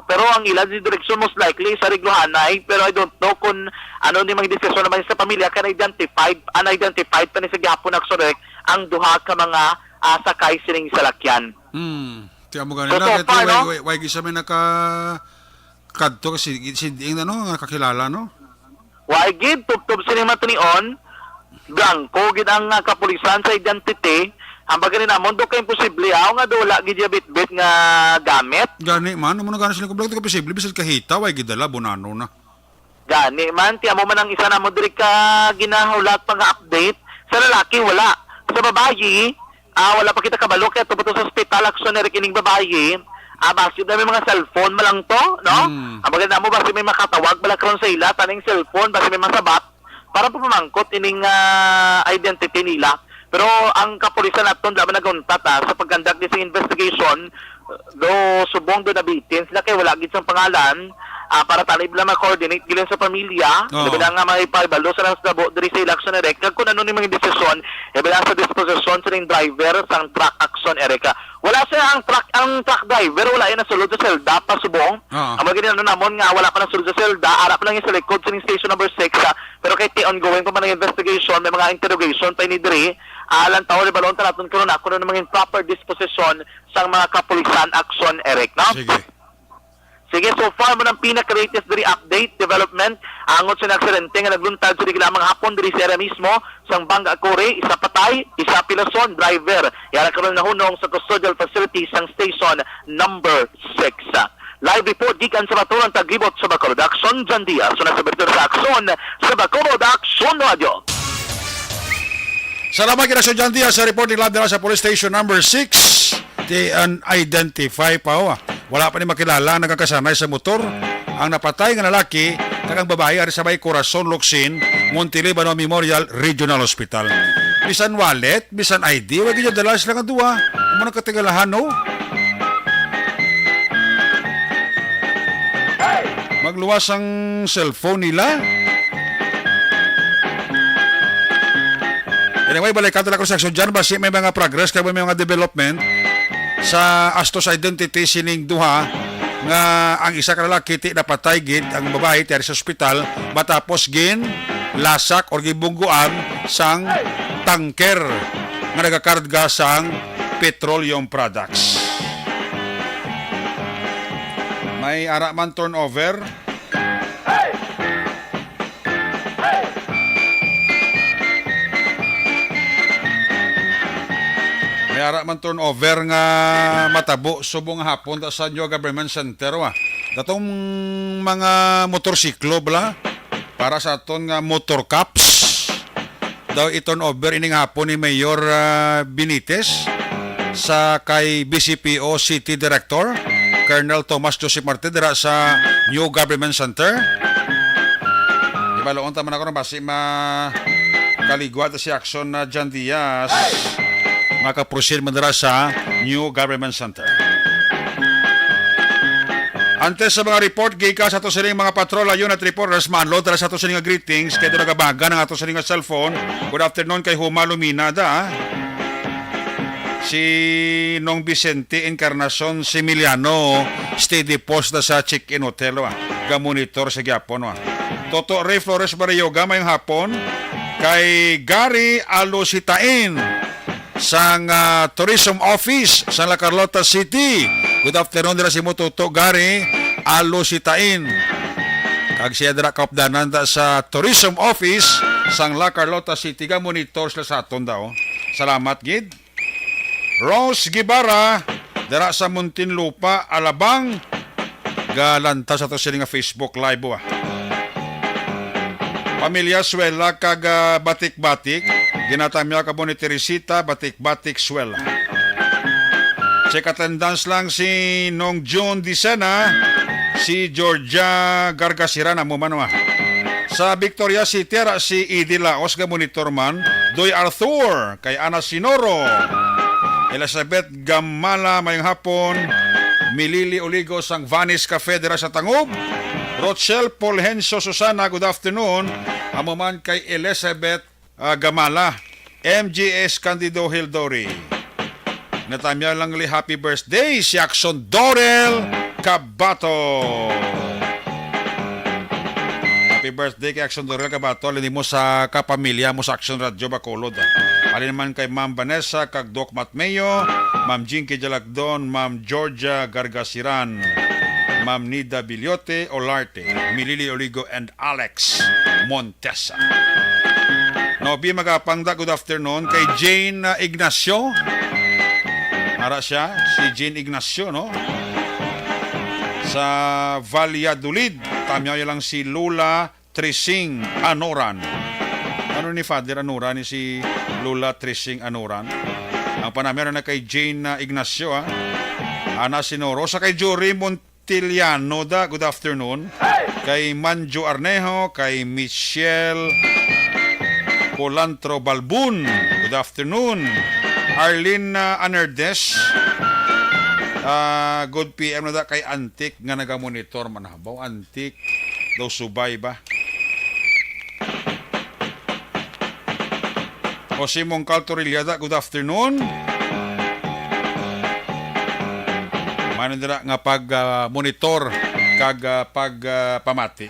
Pero ang ila di direksyon most likely sa Reglohanay, pero I don't know kung ano ni mga desisyon naman sa pamilya, kay unidentified, unidentified pa ni sa gihapon, actually, Rick, ang duha ka mga, ah, sakay sining salakyan. Hmm. Ti amo gani So, na, so kay far, way, no? way, way, gisa may naka-, kadto kasi, si, ano, nga kakilala, no? Wa gid, tubtob sini matinion, blanco gid ang, ah, kapulisan sa identity. Ang bagay ni namon, do kay imposible, aw nga do wala gid ya bitbit nga gamit. Gani man, amo na gani sila, blanco, imposible, bisan kahita, way gid dala, bonano na. Gani man, ti amo man ang isa namo diri ka ginahulat pa nga update. Sa lalaki, wala. Sa babayi, ah, wala pa kita kabalo kay ato pa to sa ospital, actually, Eric, ining babayi. Ah, basi na may mga cellphone man lang to, no? Hmm. Ang bagay namo, basi may makatawag bala karon sa ila, taning cellphone, basi may masabat para pamangkot ining, ah, identity nila. Pero ang kapulisan naton, wala man nag-untat, ah, sa pag-conduct ni sa investigation, do subong do nabitin sila kay wala gid sang pangalan, ah, para tani bala ma-coordinate gid sa pamilya. Oo. Labi na nga may pahibalo sa nang dabo diri sa ila, actually, Eric, kag kung ano ni mga desisyon, labi na sa disposisyon sa ning driver sang truck, actually, Eric. Wala siya ang truck, ang truck driver, wala yan nasulod sa selda pa subong. Oo. Ang mga ginano namon nga wala pa nasulod sa selda, ara pa lang yung sa likod sa ning station number six, ah, pero kay ti ongoing pa man ang investigation, may mga interrogation pa ini diri. Ah, lantaw, ibalon ta naton karon ako na mga proper disposition sang mga kapulisan, actually, Eric, no? Sige. Sige, so far mo nang pinaka-latest diri update, development, angot sa aksidente nga nagluntad sa di lamang hapon diri sa area mismo sang Banga Acori, isa patay, isa pilason, driver. Yara karon nahunong sa custodial facility sang station number six. Live report gikan sa Baturan, Taglibot sa Bacolod Action, John Diaz. Una sa bertyon sa Aksyon, sa Bacolod Action Radio. Salamat kay Action John Diaz sa report ni Lab sa Police Station number six. Ti unidentified pa, oh, ah. Wala pa ni makilala ang nagakasanay sa motor. Ang napatay nga lalaki kag ang babayi ari sa may Corazon Locsin, Montiliban Memorial Regional Hospital. Bisan wallet, bisan I D, wa gyud dala sila nga duha. Amo nang katigalahan, no? Magluwas ang cellphone nila. Anyway, balikan ta lang ko sa aksyon dyan. Basi may mga progress kag may mga development sa astos identity sining duha nga ang isa ka lalaki ti napatay gid, ang babayi ti ari sa ospital matapos gin lasak or gibungguan sang tanker nga nagakarga sang petroleum products. May ara man turnover. May ara man turnover nga matabo subong hapon ta sa New Government Center, wa. Datong mga motorsiklo, bala, para sa aton nga motor cops. Daw i-turn over ining hapon ni Mayor, ah, Benitez sa kay B C P O City Director Colonel Tomas Joseph Marte dira sa New Government Center. Ibaloon ta man ako na basi ma kaligwa ta si Action na John Diaz. Makaproceed man dira sa New Government Center. Antes sa mga report gikan sa ato sining mga patrol, ayun at reporters, maanlod ra sa ato sining nga greetings kay do nagabagan ang ato sining nga cellphone. Good afternoon kay Huma Luminada. Si Nong Vicente Encarnacion Similiano, steady post na sa Check-in Hotel, wa. Ga-monitor sa gyapon, wa. Toto Ray Flores Barrioga, mayong hapon. Kay Gary Alusitain sang, ah, Tourism Office sa La Carlota City. Good afternoon dira si Mututo Gary Alusitain. Kag siya dira kaupdanan ta sa Tourism Office sang La Carlota City, ga-monitor sila sa aton daw. Salamat gid. Rose Guevara, dira sa Muntinlupa, Alabang, galantaw sa to sini nga Facebook Live, wa. Pamilya Suela kag, ah, Batik-Batik, ginatamyaw kamo ni Teresita Batik-Batik Suela. Check attendance lang si Nong June Dicena, si Georgia Gargasiran, amo man, wa. Sa Victoria City, ara si Idi Laos, ga-monitor man, Doy Arthur, kay Ana Sinoro, Elizabeth Gamala, mayong hapon, Milili Oligo sang Vanis Cafe dira sa Tangub, Rochelle Polhencio Susana, good afternoon, amo man kay Elizabeth, ah, Gamala, M G S Candido Hildori. Natamyaw lang li happy birthday si Action Dorel Cabato. Happy birthday kay Action Dorel Cabato. Halin mo sa kapamilya mo sa Action Radio Bacolod. Halin naman kay Ma'am Vanessa kag Doc Matmeo, Ma'am Jinky Jalagdon, Ma'am Georgia Gargasiran, Ma'am Nida Biliote Olarte, Milili Oligo, and Alex Montesa. Nobi Magapangda, good afternoon. Kay Jane, uh, Ignacio. Ara siya, si Jane Ignacio, no? Sa Valladolid, tamyaw lang si Lola Trising Anoran. Ano ni Father Anoran, ni si Lola Trising Anoran? Ang panamyaw na kay Jane, uh, Ignacio, ha? Ana Sinoro. Sa kay Jory Montiliano, da, good afternoon. Kay Manjo Arnejo, kay Michelle Colantro Balbun, good afternoon. Arlene, uh, Anerdes, ah, good P M na da kay Antique nga nagamonitor man habaw. Antique daw subay ba? O si Mongcal Torrillada, good afternoon. Mano dira nga pag, ah, monitor kag, ah, pag, ah, pamati.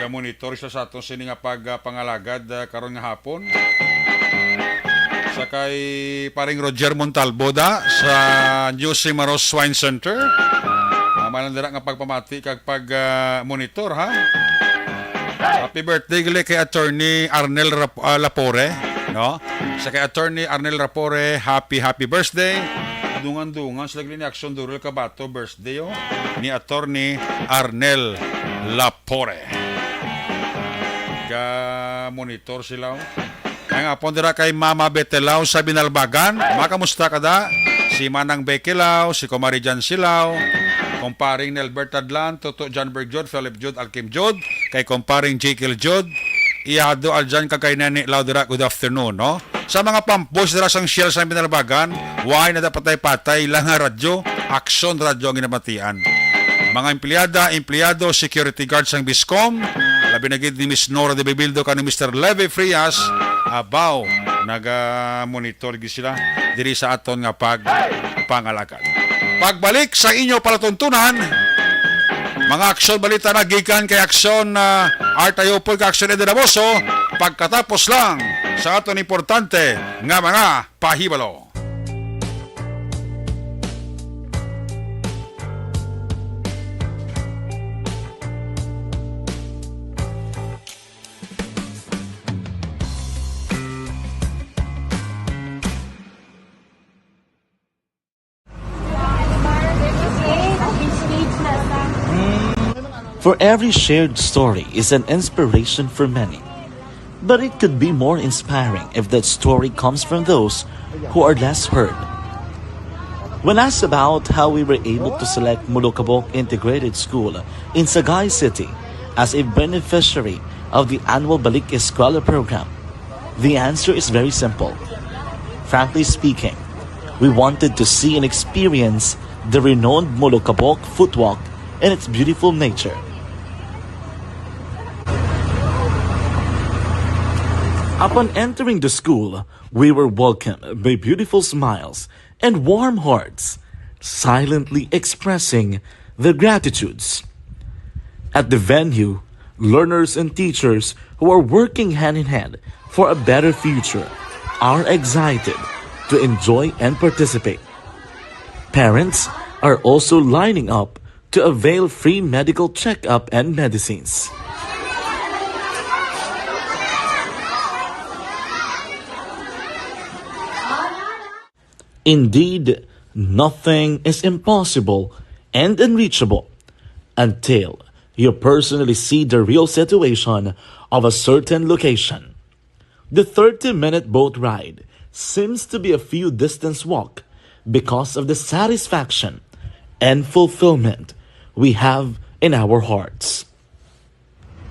Ga-monitor siya sa aton sini nga pag, ah, pangalagad, ah, karon nga hapon. Sa kay paring Roger Montalbo da sa New Cimaros Swine Center. Ah, mano dira nga pagpamati kag pag, ah, monitor, ha? Happy birthday gali kay Attorney Arnel Rap-, ah, Lapore, no? Sa kay Attorney Arnel Lapore, happy, happy birthday. Dungan-dungan sila gali ni Action Dorel Cabato, birthday, oh, ni Attorney Arnel Lapore. Ga-monitor sila, oh. Ang apon dira kay Mama Betelao sa Binalbagan. Makamusta ka da? Si Manang Bekelao, si Kumari Jan Silao, Kumparing Nelbert Tadlan, Toto John Bergjod, Philip Jud, Alkim Jud, kay Kumparing Jekyll Jud, Iyado Aljan kag kay Nene Lao dira, good afternoon, no? Sa mga pump boys dira sang Shell sa Binalbagan, why na patay-patay lang nga radyo? Action Radio ang ginamatian. Mga empleyada, empleyado, security guard sang Biscom, labi na gid ni Miss Nora de Bibildo kag ni Mister Levy Frias, abaw, naga-monitor gid sila diri sa aton nga pagpangalagad. Pagbalik sa inyo palatuntunan, mga aksyon balita na gikan kay Aksyon, ah, Art Ayopol kag Aksyon Eden Amoso, pagkatapos lang sa aton importante nga mga pahibalo. For every shared story is an inspiration for many. But it could be more inspiring if that story comes from those who are less heard. When asked about how we were able to select Molokabok Integrated School in Sagay City as a beneficiary of the annual Balik Eskwela program, the answer is very simple. Frankly speaking, we wanted to see and experience the renowned Molokabok Footwalk and its beautiful nature. Upon entering the school, we were welcomed by beautiful smiles and warm hearts, silently expressing their gratitudes. At the venue, learners and teachers who are working hand in hand for a better future are excited to enjoy and participate. Parents are also lining up to avail free medical checkup and medicines. Indeed, nothing is impossible and unreachable until you personally see the real situation of a certain location. The thirty-minute boat ride seems to be a few distance walk because of the satisfaction and fulfillment we have in our hearts.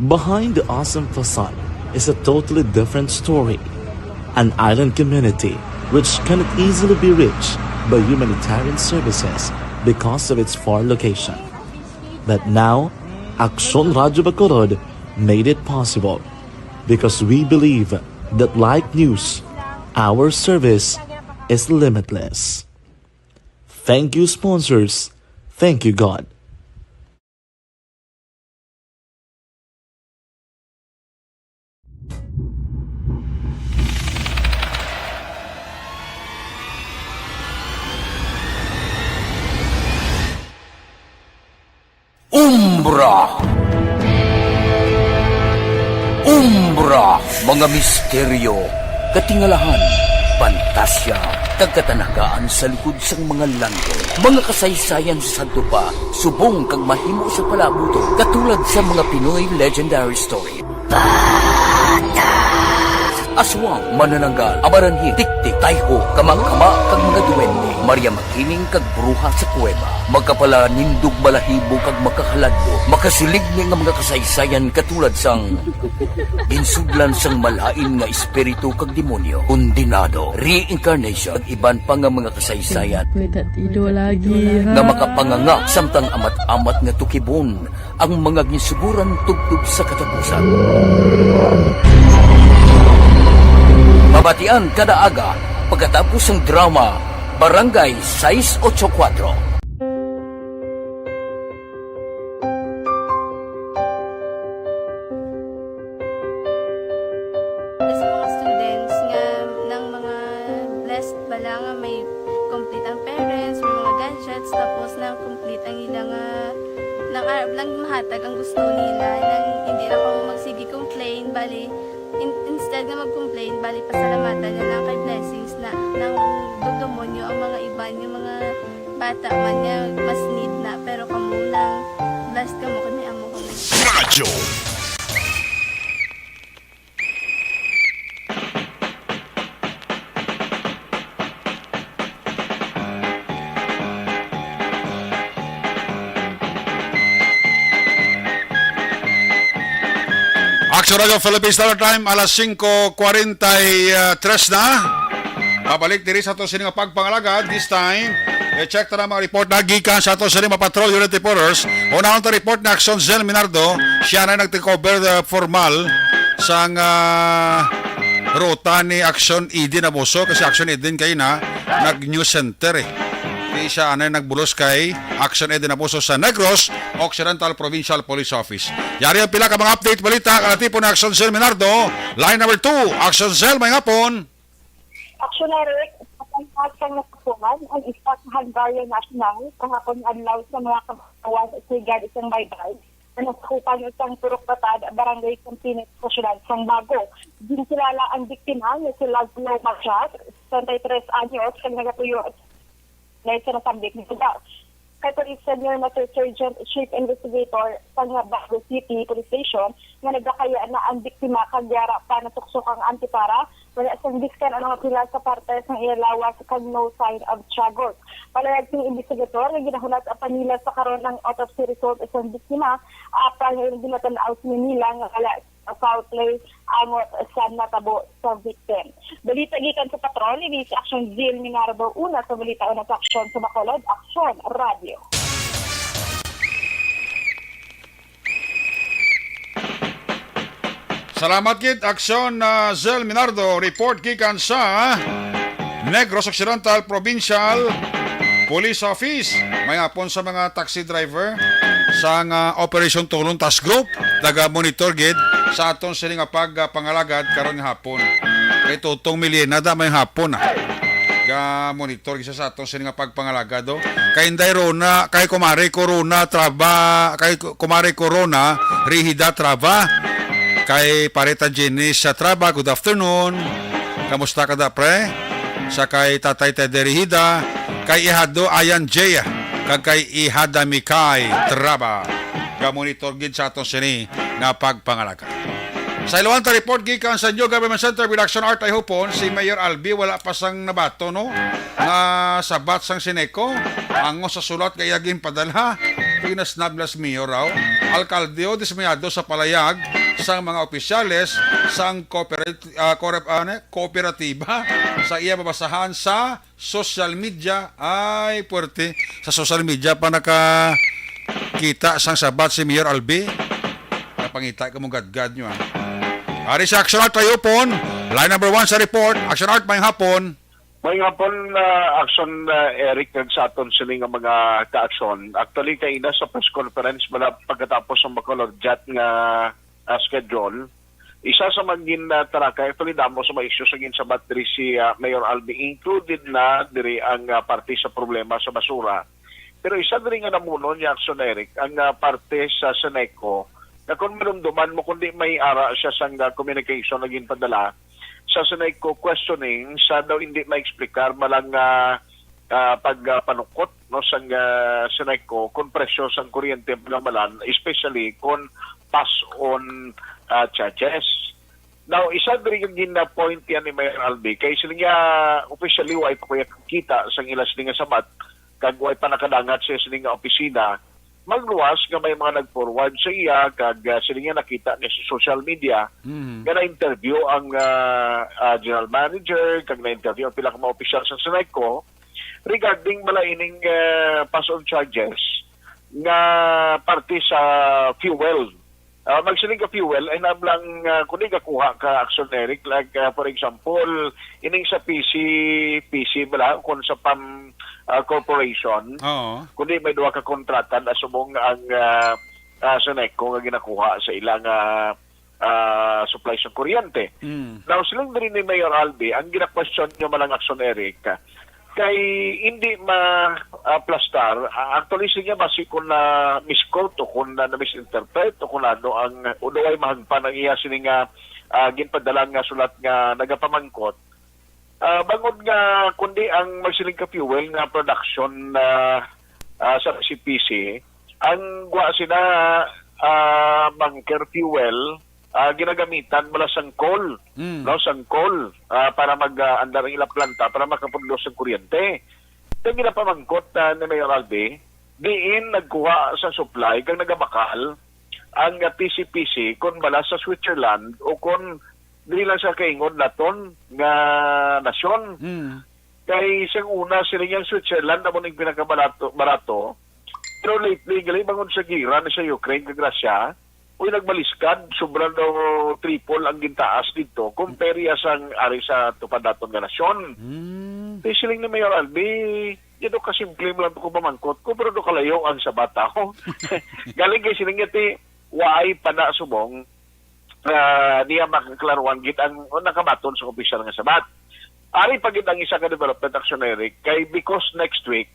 Behind the awesome facade is a totally different story. An island community which cannot easily be reached by humanitarian services because of its far location. But now, Aksyon Radyo Bacolod made it possible because we believe that like news, our service is limitless. Thank you, sponsors. Thank you, God. Umbra. Umbra, mga misteryo, katingalahan, pantasya, kag katanagaan sa likod sang mga langgam. Mga kasaysayan sa sadto pa, subong kag mahimo sa palabuton, katulad sa mga Pinoy legendary story. Aswang, manananggal, amaranhil, tiktik, tayho, kamangkama, kag mga duwende, Maria Makining kag bruha sa kuweba, makapalanindog balahibo kag makahaladlok, makasiligni nga mga kasaysayan katulad sang ginsudlan sang malain nga espiritu kag demonyo, kondenado, reincarnation, kag iban pa nga mga kasaysayan. May tatido lagi, ha? Nga makapanganga samtang amat-amat nga tukibon ang mga ginsuguran tubtob sa katapusan. Mabatian kada aga pagkatapos sang drama Barangay sais ocho kuwatro. Sa mga students nga nang mga blessed bala nga may complete ang parents, may mga gadgets, tapos nang complete ang ila nga nang arab lang mahatag ang gusto nila, nang hindi na kamo magsige complain, bali in, instead nga mag-complain, bali pasalamatan na lang kay blessings na nang dugdumon nyo ang mga iban yung mga bata man nga mas need na, pero kamo nang blessed kamo kami amo kami. Radyo. Action Radio Philippines Standard Time, alas singko kwarenta y tres na. Pabalik diri sa ato sini nga pagpangalagad. This time, i-check ta na mga report na gikan sa ato sini mga patrol unit reporters. Unahon ta report ni Action Zel Minardo. Siya na nag-take over the formal sang ah, ruta ni Action Eden Abuso kasi Action Eden kayo na nag-news center eh. Di siya anay nagbulos kay Action Eden Abuso sa Negros Occidental Provincial Police Office. Yari ang pila ka mga update balita ka natipon ni Action Cell Minardo. Line number two, Action Cell, may ngapon. Action Eric, patangkad sang nasapulan ang isa ka Handaria National kahapon adlaw sa mga kabawan sa Igad isang baybay. Nasakupan sang Purok Batad, Barangay Campines, sa siyudad sang Bago. Ginkilala ang biktima nga si Laszlo Matias, treinta y tres anyos, kag nagapuyo sa nasambit nga lugar. Kay Police Senior Master Sergeant Chief Investigator sang Bago City Police Station nga nagdakaya na ang biktima kag yara pa nasuksok ang antipara, wala sang bisan anong apila sa parte sang iya lawas kag no sign of struggle. Palayag sing investigador nga ginahulat pa nila sa karon ang autopsy result sang biktima, apang ginatan-aw sini nila nga wala sa foul play angot sa natabo sa victim. Balita gikan sa patrol, ini si Action Zil Minardo, una sa balita, una sa aksyon sa Bacolod, Aksyon Radio. Salamat gid, Aksyon, ah, Zel Minardo. Report gikan sa Negros Occidental Provincial Police Office. May hapon sa mga taxi driver sa nga Operation Tulong Task Group. Taga-monitor gid sa aton sini nga pagpangalagad karon nga hapon. Kay Tutong Milena da may hapon, ah. Ga-monitor gid siya sa aton sini nga pagpangalagad, oh. Kay Inday Rona, kay Kumare Corona Traba, kay Ku-, Kumare Corona Rihida Traba, kay Pareta Jenny sa Traba, good afternoon. Kamusta ka da, pre? Sa kay Tatay Teddy Rihida, kay Ihado Ayan J, kag kay Ihada Mikay Traba. Gamonitor gid sa aton sini nga pagpangalaga. Sa iluwang ta report gikan sa New Government Center with Action Art Ayhupon, si Mayor Albi wala pa sang nabato, no? Nga sabat sang Seneco, ang sa sulat nga iya ginpadala, pinasnab na si Mayor raw. Alkalde o dismayado sa palayag sang mga opisyales sang kooperat-, ah, korep-, ah, ne? Kooperatiba sa iya mabasahan sa social media. Ay, puwerte. Sa social media pa nakakita sang sabat si Mayor Albi. Napangita ka mo gadgad nyo, ah. Ari sa Action Art Ayhupon, line number one sa report. Action Art, may hapon. May hapon, ah, Action, ah, Eric, kag sa aton sini nga mga ka-aksyon. Actually, kaina sa press conference, wala pagkatapos ang Bacolor Jat nga, ah, schedule. Isa sa mga gin, ah, tarakay, actually, damo sa mga issues sa ginsabat diri si, ah, Mayor Albi. Included na diri ang, ah, parte sa problema sa basura. Pero isa diri nga namuno ni Action Eric, ang, ah, parte sa Seneco, na kung malumduman mo, kundi may ara siya sang, ah, communication na ginpadala sa Seneco questioning sa daw hindi maexplikar malang, ah, ah, pagpanukot, no, sang, ah, Seneco kung presyo sang kuryente ang panamalan, especially kung pass on, ah, charges. Now, isa diri nga gina-point yan ni Mayor Albi, kay sila niya, officially, wa pa kuya kita sang ila sini nga sabat, kag wa pa nakadangat siya sini nga opisina. Magluwas nga may mga nag-forward sa iya, kag, ah, sila niya nakita niya sa social media, Mm. nga na-interview ang, ah, ah, general manager, kag na-interview ang pila ka mga opisyal sa Seneco regarding bala ining, ah, pass on charges nga parte sa fuel. Ah, magsiling ka fuel, ay nablang, ah, kung di gakuha ka, Action Eric, like, ah, for example, ining sa P C, P C bala, kung sa PAM, ah, Corporation, Oo. Kundi may duha ka kontrata na subong ang, ah, ah, Seneco nga ginakuha sa ilang, ah, ah, supply sa kuryente. Mm. Now, siling diri ni Mayor Albi, ang gina-question nyo man ang Action Eric, kay hindi ma, ah, plastar, ah, actually, siya basi kung na-misquote o kung na, na-misinterpret o kung ano ang, o daw ay mahagpan ang iya sini nga, ah, ginpadala nga sulat nga nagapamangkot. Ah, bangod nga kundi ang magsiling ka fuel nga production, ah, ah, sa C P C, ang gwa sina, ah, bunker fuel, ah, ginagamitan bala sang coal, Mm. no, sang coal, ah, para mag, ah, andar ang ilang planta para makaproduce ng kuryente. Ang ginapamangkot, ah, ni Mayor Albi, diin nagkuha sa supply kag nagabakal ang, ah, P C P C kon bala sa Switzerland o kon dili lang sa kaingon naton nga nasyon. Mm. Kay siyang una, sila niyang Switzerland amo ning pinakabarato, barato. Pero lately, gali bangod sa gira ni sa Ukraine kag Russia, uy, nagbaliskad, sobra daw triple ang gintaas dito, compare ya sang ari sa tupad naton nga nasyon. Mm. Kay siling ni Mayor Albi, dito kasimple mo lang ko pamangkot ko, pero do kalayo ang sabat ako. Galing kay siling niya, ti, waay pa na subong, ah, niya makaklaruhan gid ang nakabaton sa opisyal nga sabat. Ari pa gid ang isa ka development, Action Eric, kay because next week,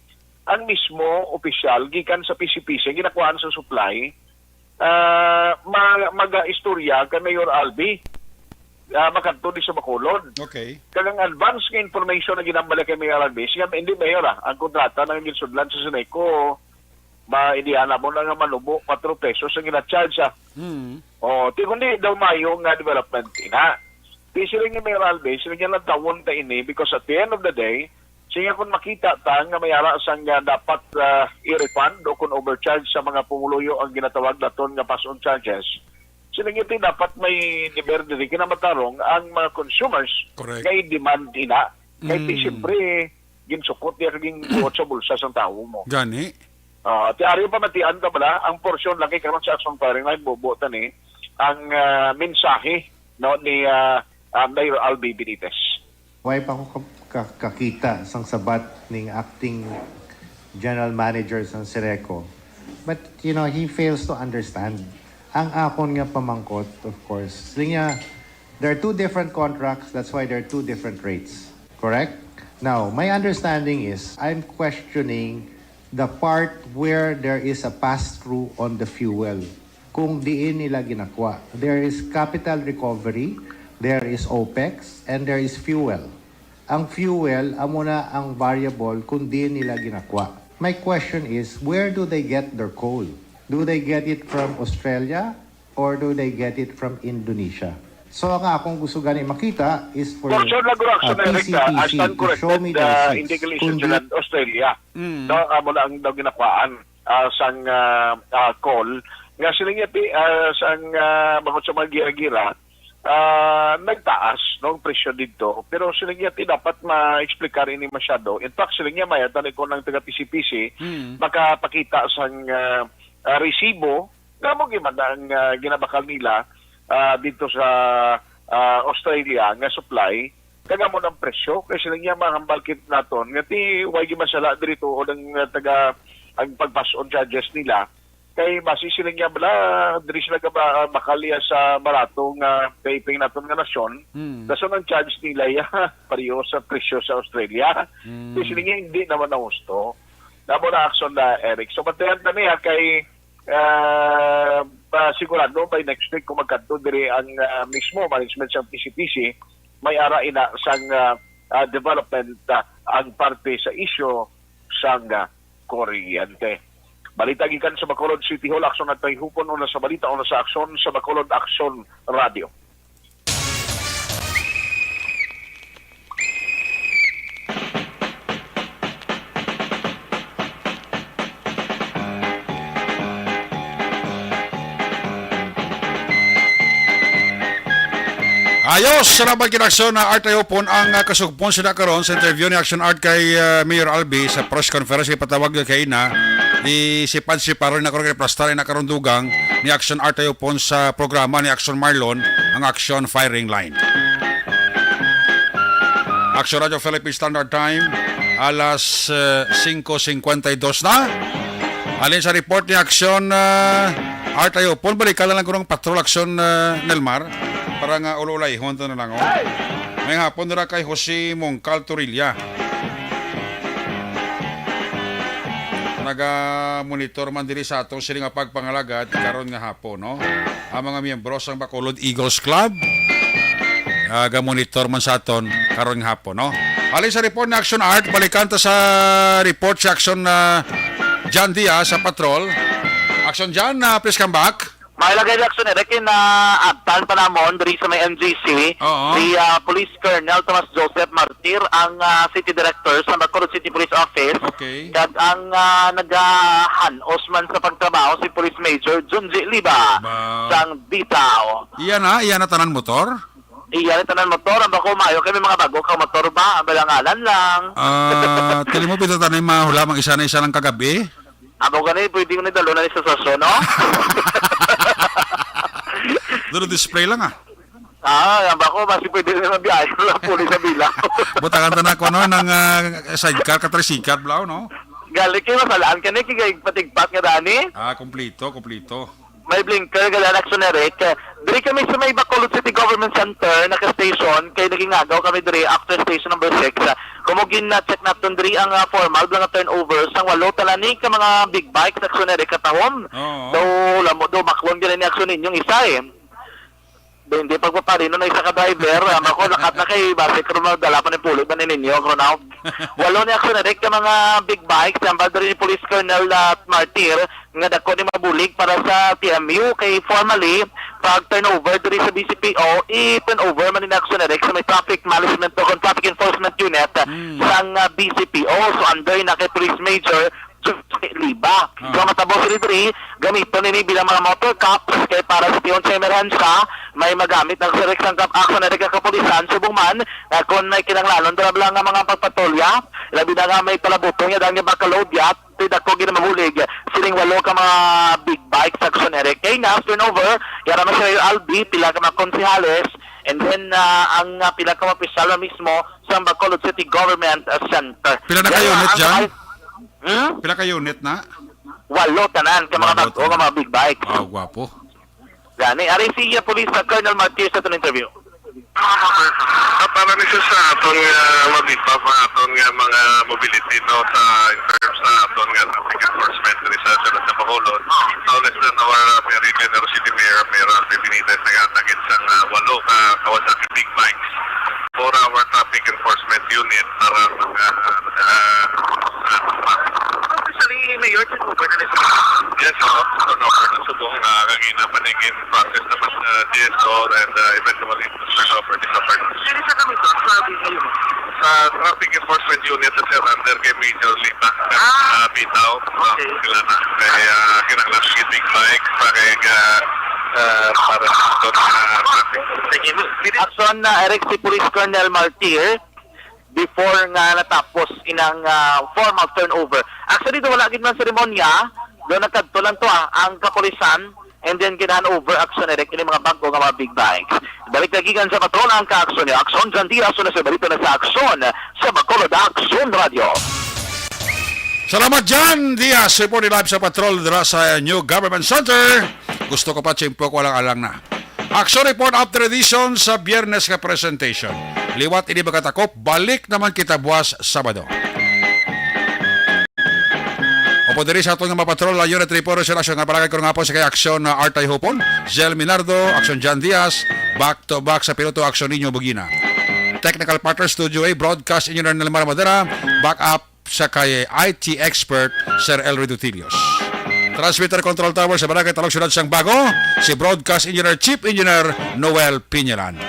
ang mismo opisyal gikan sa P C P C ang ginakuhaan sa supply, ah, maga-istorya kay Mayor Albi, ah, makadto di sa Bacolod. Okay. Kag ang advance nga information na ginambala kay Mayor Albi, siya, hindi Mayor, ah, ang kontrata na ginsudlan sa Seneco, ma-, hindi ana mo na nga manubo, kwatro pesos ang gina-charge, ah. Mm. Oh, ti kundi daw mayo nga development ina. Ti siling ni Mayor Alvin, siling niya, "Lantawon ta ini, because at the end of the day, siya, kung makita ta nga may ara sang, ah, dapat, ah, i-refund o kung overcharge sa mga pumuluyo ang ginatawag naton nga pass-on charges, siling niya, ti dapat may deber diri, kinamatarong ang mga consumers Correct. nga i-demand ina." Kay ti, Mm. siyempre, ginsukot niya kag ginbuot sa bulsa sang tawo mo. Gani. Ah, ti ari pa matian ka bala, ang porsyon lagi karon sa Action Firing Line, bubo ta ni, ang, ah, mensahe, no, ni, ah, ah, Mayor Albi Benitez. Why pa ko ka-, ka-, kakita sang sabat ning acting general manager sang Seneco? But, you know, he fails to understand. Ang akon nga pamangkot, of course, siling niya, there are two different contracts, that's why there are two different rates. Correct? Now, my understanding is, I'm questioning the part where there is a pass-through on the fuel, kung diin nila ginakwa. There is capital recovery, there is OPEX, and there is fuel. Ang fuel, amo na ang variable kung diin nila ginakwa. My question is, where do they get their coal? Do they get it from Australia or do they get it from Indonesia? So, ang akong gusto gani makita is for, Portion lang guro, uh, action na rekta, T C P C as to show me the receipts. Kung di- Australia. Mm. No, amo na ang daw ginakwaan, ah, sang, ah, ah, coal. Nga sila nga ti, ah, sang, ah, bangod sa mga gira-gira, ah, nagtaas, no, ang presyo dito. Pero sila nga ti dapat ma-explicar ini masyado. In fact, sila nga may atan ko ng taga P C P C, Mm. makapakita sang, ah, ah, resibo nga mo gimanda ang, ah, ginabakal nila, ah, dito sa, ah, Australia nga supply, kag amo ang presyo. Kay sila niya mahambal kit naton nga ti way gimasala diri tuod ang, ah, taga, ang pagpas-on charges nila. Kay basi sila niya bala, diri sila gaba-, bakal iya sa barato nga piping naton nga nasyon. Hmm. Dason ang charge nila iya pareho sa presyo sa Australia. Hmm. Kay sila niya hindi naman na husto. Namo na action na, Eric. So, bantayan ta niya kay, ah, ah, sigurado by next week kung magkadto diri ang, ah, mismo management sa P C P C, may ara ina sang, ah, ah, development, ah, ang parte sa isyu sang, ah, kuryente. Balita gikan sa Bacolod City Hall, aksyon at pahihupon, una sa balita, una sa aksyon sa Bacolod Aksyon Radio. Ayos, salamat kay Action na Art Ayopon ang, ah, kasugpon sila karon sa interview ni Action Art kay, ah, Mayor Albi sa press conference ipatawag kay ina. Isipan-siparon na karon kay plastar na karon dugang ni Action Art Ayopon sa programa ni Action Marlon, ang Action Firing Line. Action Radio Philippine Standard Time, alas, eh, singko singkwenta y dos na. Alin sa report ni Action, ah, Art Ayopon, balikan na lang ko ng patrol Action, ah, Nelmar, para nga ulo-ulayhon to na lang, oh. May hapon nila kay Jose Mongcal Torilla. Naga-monitor man diri sa atong sini nga pagpangalagad karon nga hapon, no? Ang mga miyembro sang Bacolod Eagles Club, ah, ga-monitor man sa aton karon nga hapon, no? Alin sa report na Action Art, balikan ta sa report sa Action, ah, John Diaz sa patrol. Action John, ah, please come back. May lagay na Action Eric na abtan pa namon diri sa may M G C. Oo. Si, ah, Police Colonel Tomas Joseph Martir ang, ah, City Director sa Bacolod City Police Office. Okay. Kag ang, ah, nagahanos man sa pagtrabaho si Police Major Junji Liba Ba- sang Ditaw. Iya na, iya na tanan motor? Iya na tanan motor, ang bako maayo kay may mga bago kang motor ba? Ang balangalan lang. Ah, tili mo pito tanay mahula mag isa na isa lang kagabi? Amo gani, pwede ko ni dalo na ni sa sasyon, no? Doon display lang, ah. Ah, ang bako, basi pwede na mabiyahe lang po ni sa bilang. Butangan ta na ko, no, ng, ah, sidecar, ka tricycle, blaw, no? Gali kay masalaan ka ni, kay patigpat nga dani. Ah, kumplito, kumplito. May blinker, gali ang Action Eric. Diri kami sa may Bacolod City Government Center, naka-station, kay nagingagaw kami diri after station number six. Kung mo gin-check naton diri ang, ah, formal nga turnover sang walo tanan ni ka mga big bikes, Action Eric, katahom. Oo. Daw, lamo daw, baklon gani ni Action ninyong isa, eh. Daw, hindi pagpaparino na isa ka driver. Ang ako, lakat na kay basi karon madala pa ni pulit ba ni ninyo, karon, ah? Walo ni Action Eric ka mga big bikes, ang diri ni Police Colonel, ah, Martir, nga dako ni mabulig para sa T M U kay formally pag turnover diri sa B C P O, i-turnover man ni Action Eric sa may traffic management o kung traffic enforcement unit Mm. sang, ah, B C P O. So under na kay Police Major Jose Liba. Ah. So matabo sila diri, gamiton nini bilang mga motor cops kay para sa tiyon sa emerhensya, may magamit ang Action Eric sang kap-, Action Eric ang kapulisan, subong man, ah, kung may kinahanglanon dira lang nga mga pagpatulya, labi na nga may palabuton nga daan nga backload, yat, Ti dako gid mabulig sining walo ka mga big bikes, Action Eric. Kay na turnover, yara man si Mayor Albi, pila ka mga konsehales, and then, ah, ang, ah, pila ka mga opisyal na mismo sa Bacolod City Government, ah, Center. Pila na ka Yan unit ang dyan? Hmm? Pila ka unit na? Walo tanan ka mga Walo bag-o tanan. nga mga big bikes. Wow, gwapo. Gani, ari si, ah, Police, ah, Colonel Martir sa itong interview. Ah, para ni sa, sa aton nga mabibab ang aton nga mga mobility, no, sa, in terms sa aton nga traffic enforcement diri sa, sa, sa Bacolod, no less than our, uh, Mayor General City Mayor, Mayor Alvin Benitez, nagatagit sang, uh, walo ka Kawasaki big bikes for our traffic enforcement unit para mga, uh, uh, Officially, Mayor, turnover na ni sa Yes, oo. Turnover na subong, uh, kagina pa ning process naman sa G S O and, uh, eventually turnover this afternoon. Sino sa kami to? Sa atin ngayon? Sa traffic enforcement unit na, sir, under kay Major Lima. Ah. Uh, bitaw. Okay. Sila na. Kaya kinahanglan sige big bike para kay, uh, uh, para sa, uh, traffic. Sige, Action na, Eric, si Police Colonel Martir before nga natapos inang, ah, formal turnover. Actually, do wala gid man seremonya, do nagkadto lang to, ah, ang kapulisan, and then gin-hand over, Action Eric, ini mga bag-o nga mga big bikes. Balik na gikan sa patrol ang ka-aksyon ni Action John Diaz, una sa balita na sa Aksyon sa Bacolod Aksyon Radio. Salamat, John Diaz. Reporting live sa patrol dira sa New Government Center. Gusto ko pa, tiyempo ko alang-alang na. Action report after edition sa Biyernes nga presentation. Liwat ini, mga katakop, balik naman kita buwas Sabado. Upod diri sa aton nga mapatrol, ang Unit Reporter sa Action nga palagay ko nga po sa kay Action na Artay Hupon, Zell Minardo, Action John Diaz, back to back sa piloto, Action Ninyo Bugina. Technical partner, Studio A, broadcast engineer Nelmar Madera, back up sa kay I T expert, Sir Elry Dutilios. Transmitter Control Tower sa Barangay Talog, Siyudad sang Bago, si Broadcast Engineer, Chief Engineer Noel Piñalan.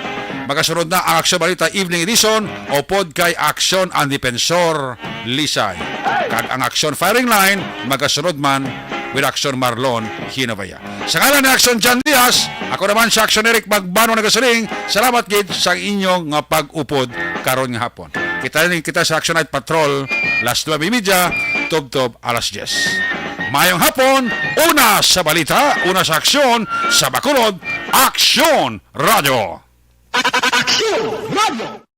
Magasunod na ang Aksyon Balita Evening Edition upod kay Aksyon ang Depensor, Lisay. Kag ang Aksyon Firing Line magasunod man with Aksyon Marlon Hinovaya. Sa ngalan ni Aksyon John Diaz, ako naman si Aksyon Eric Magbano nagasiling, salamat gid sa inyong nga pag-upod karon nga hapon. Kita ni kita sa Action Night Patrol, las nuebe y media, tubtob alas diyes. Mayong hapon, una sa balita, una sa aksyon, sa Bacolod, Aksyon Radio. Aksyon Radio.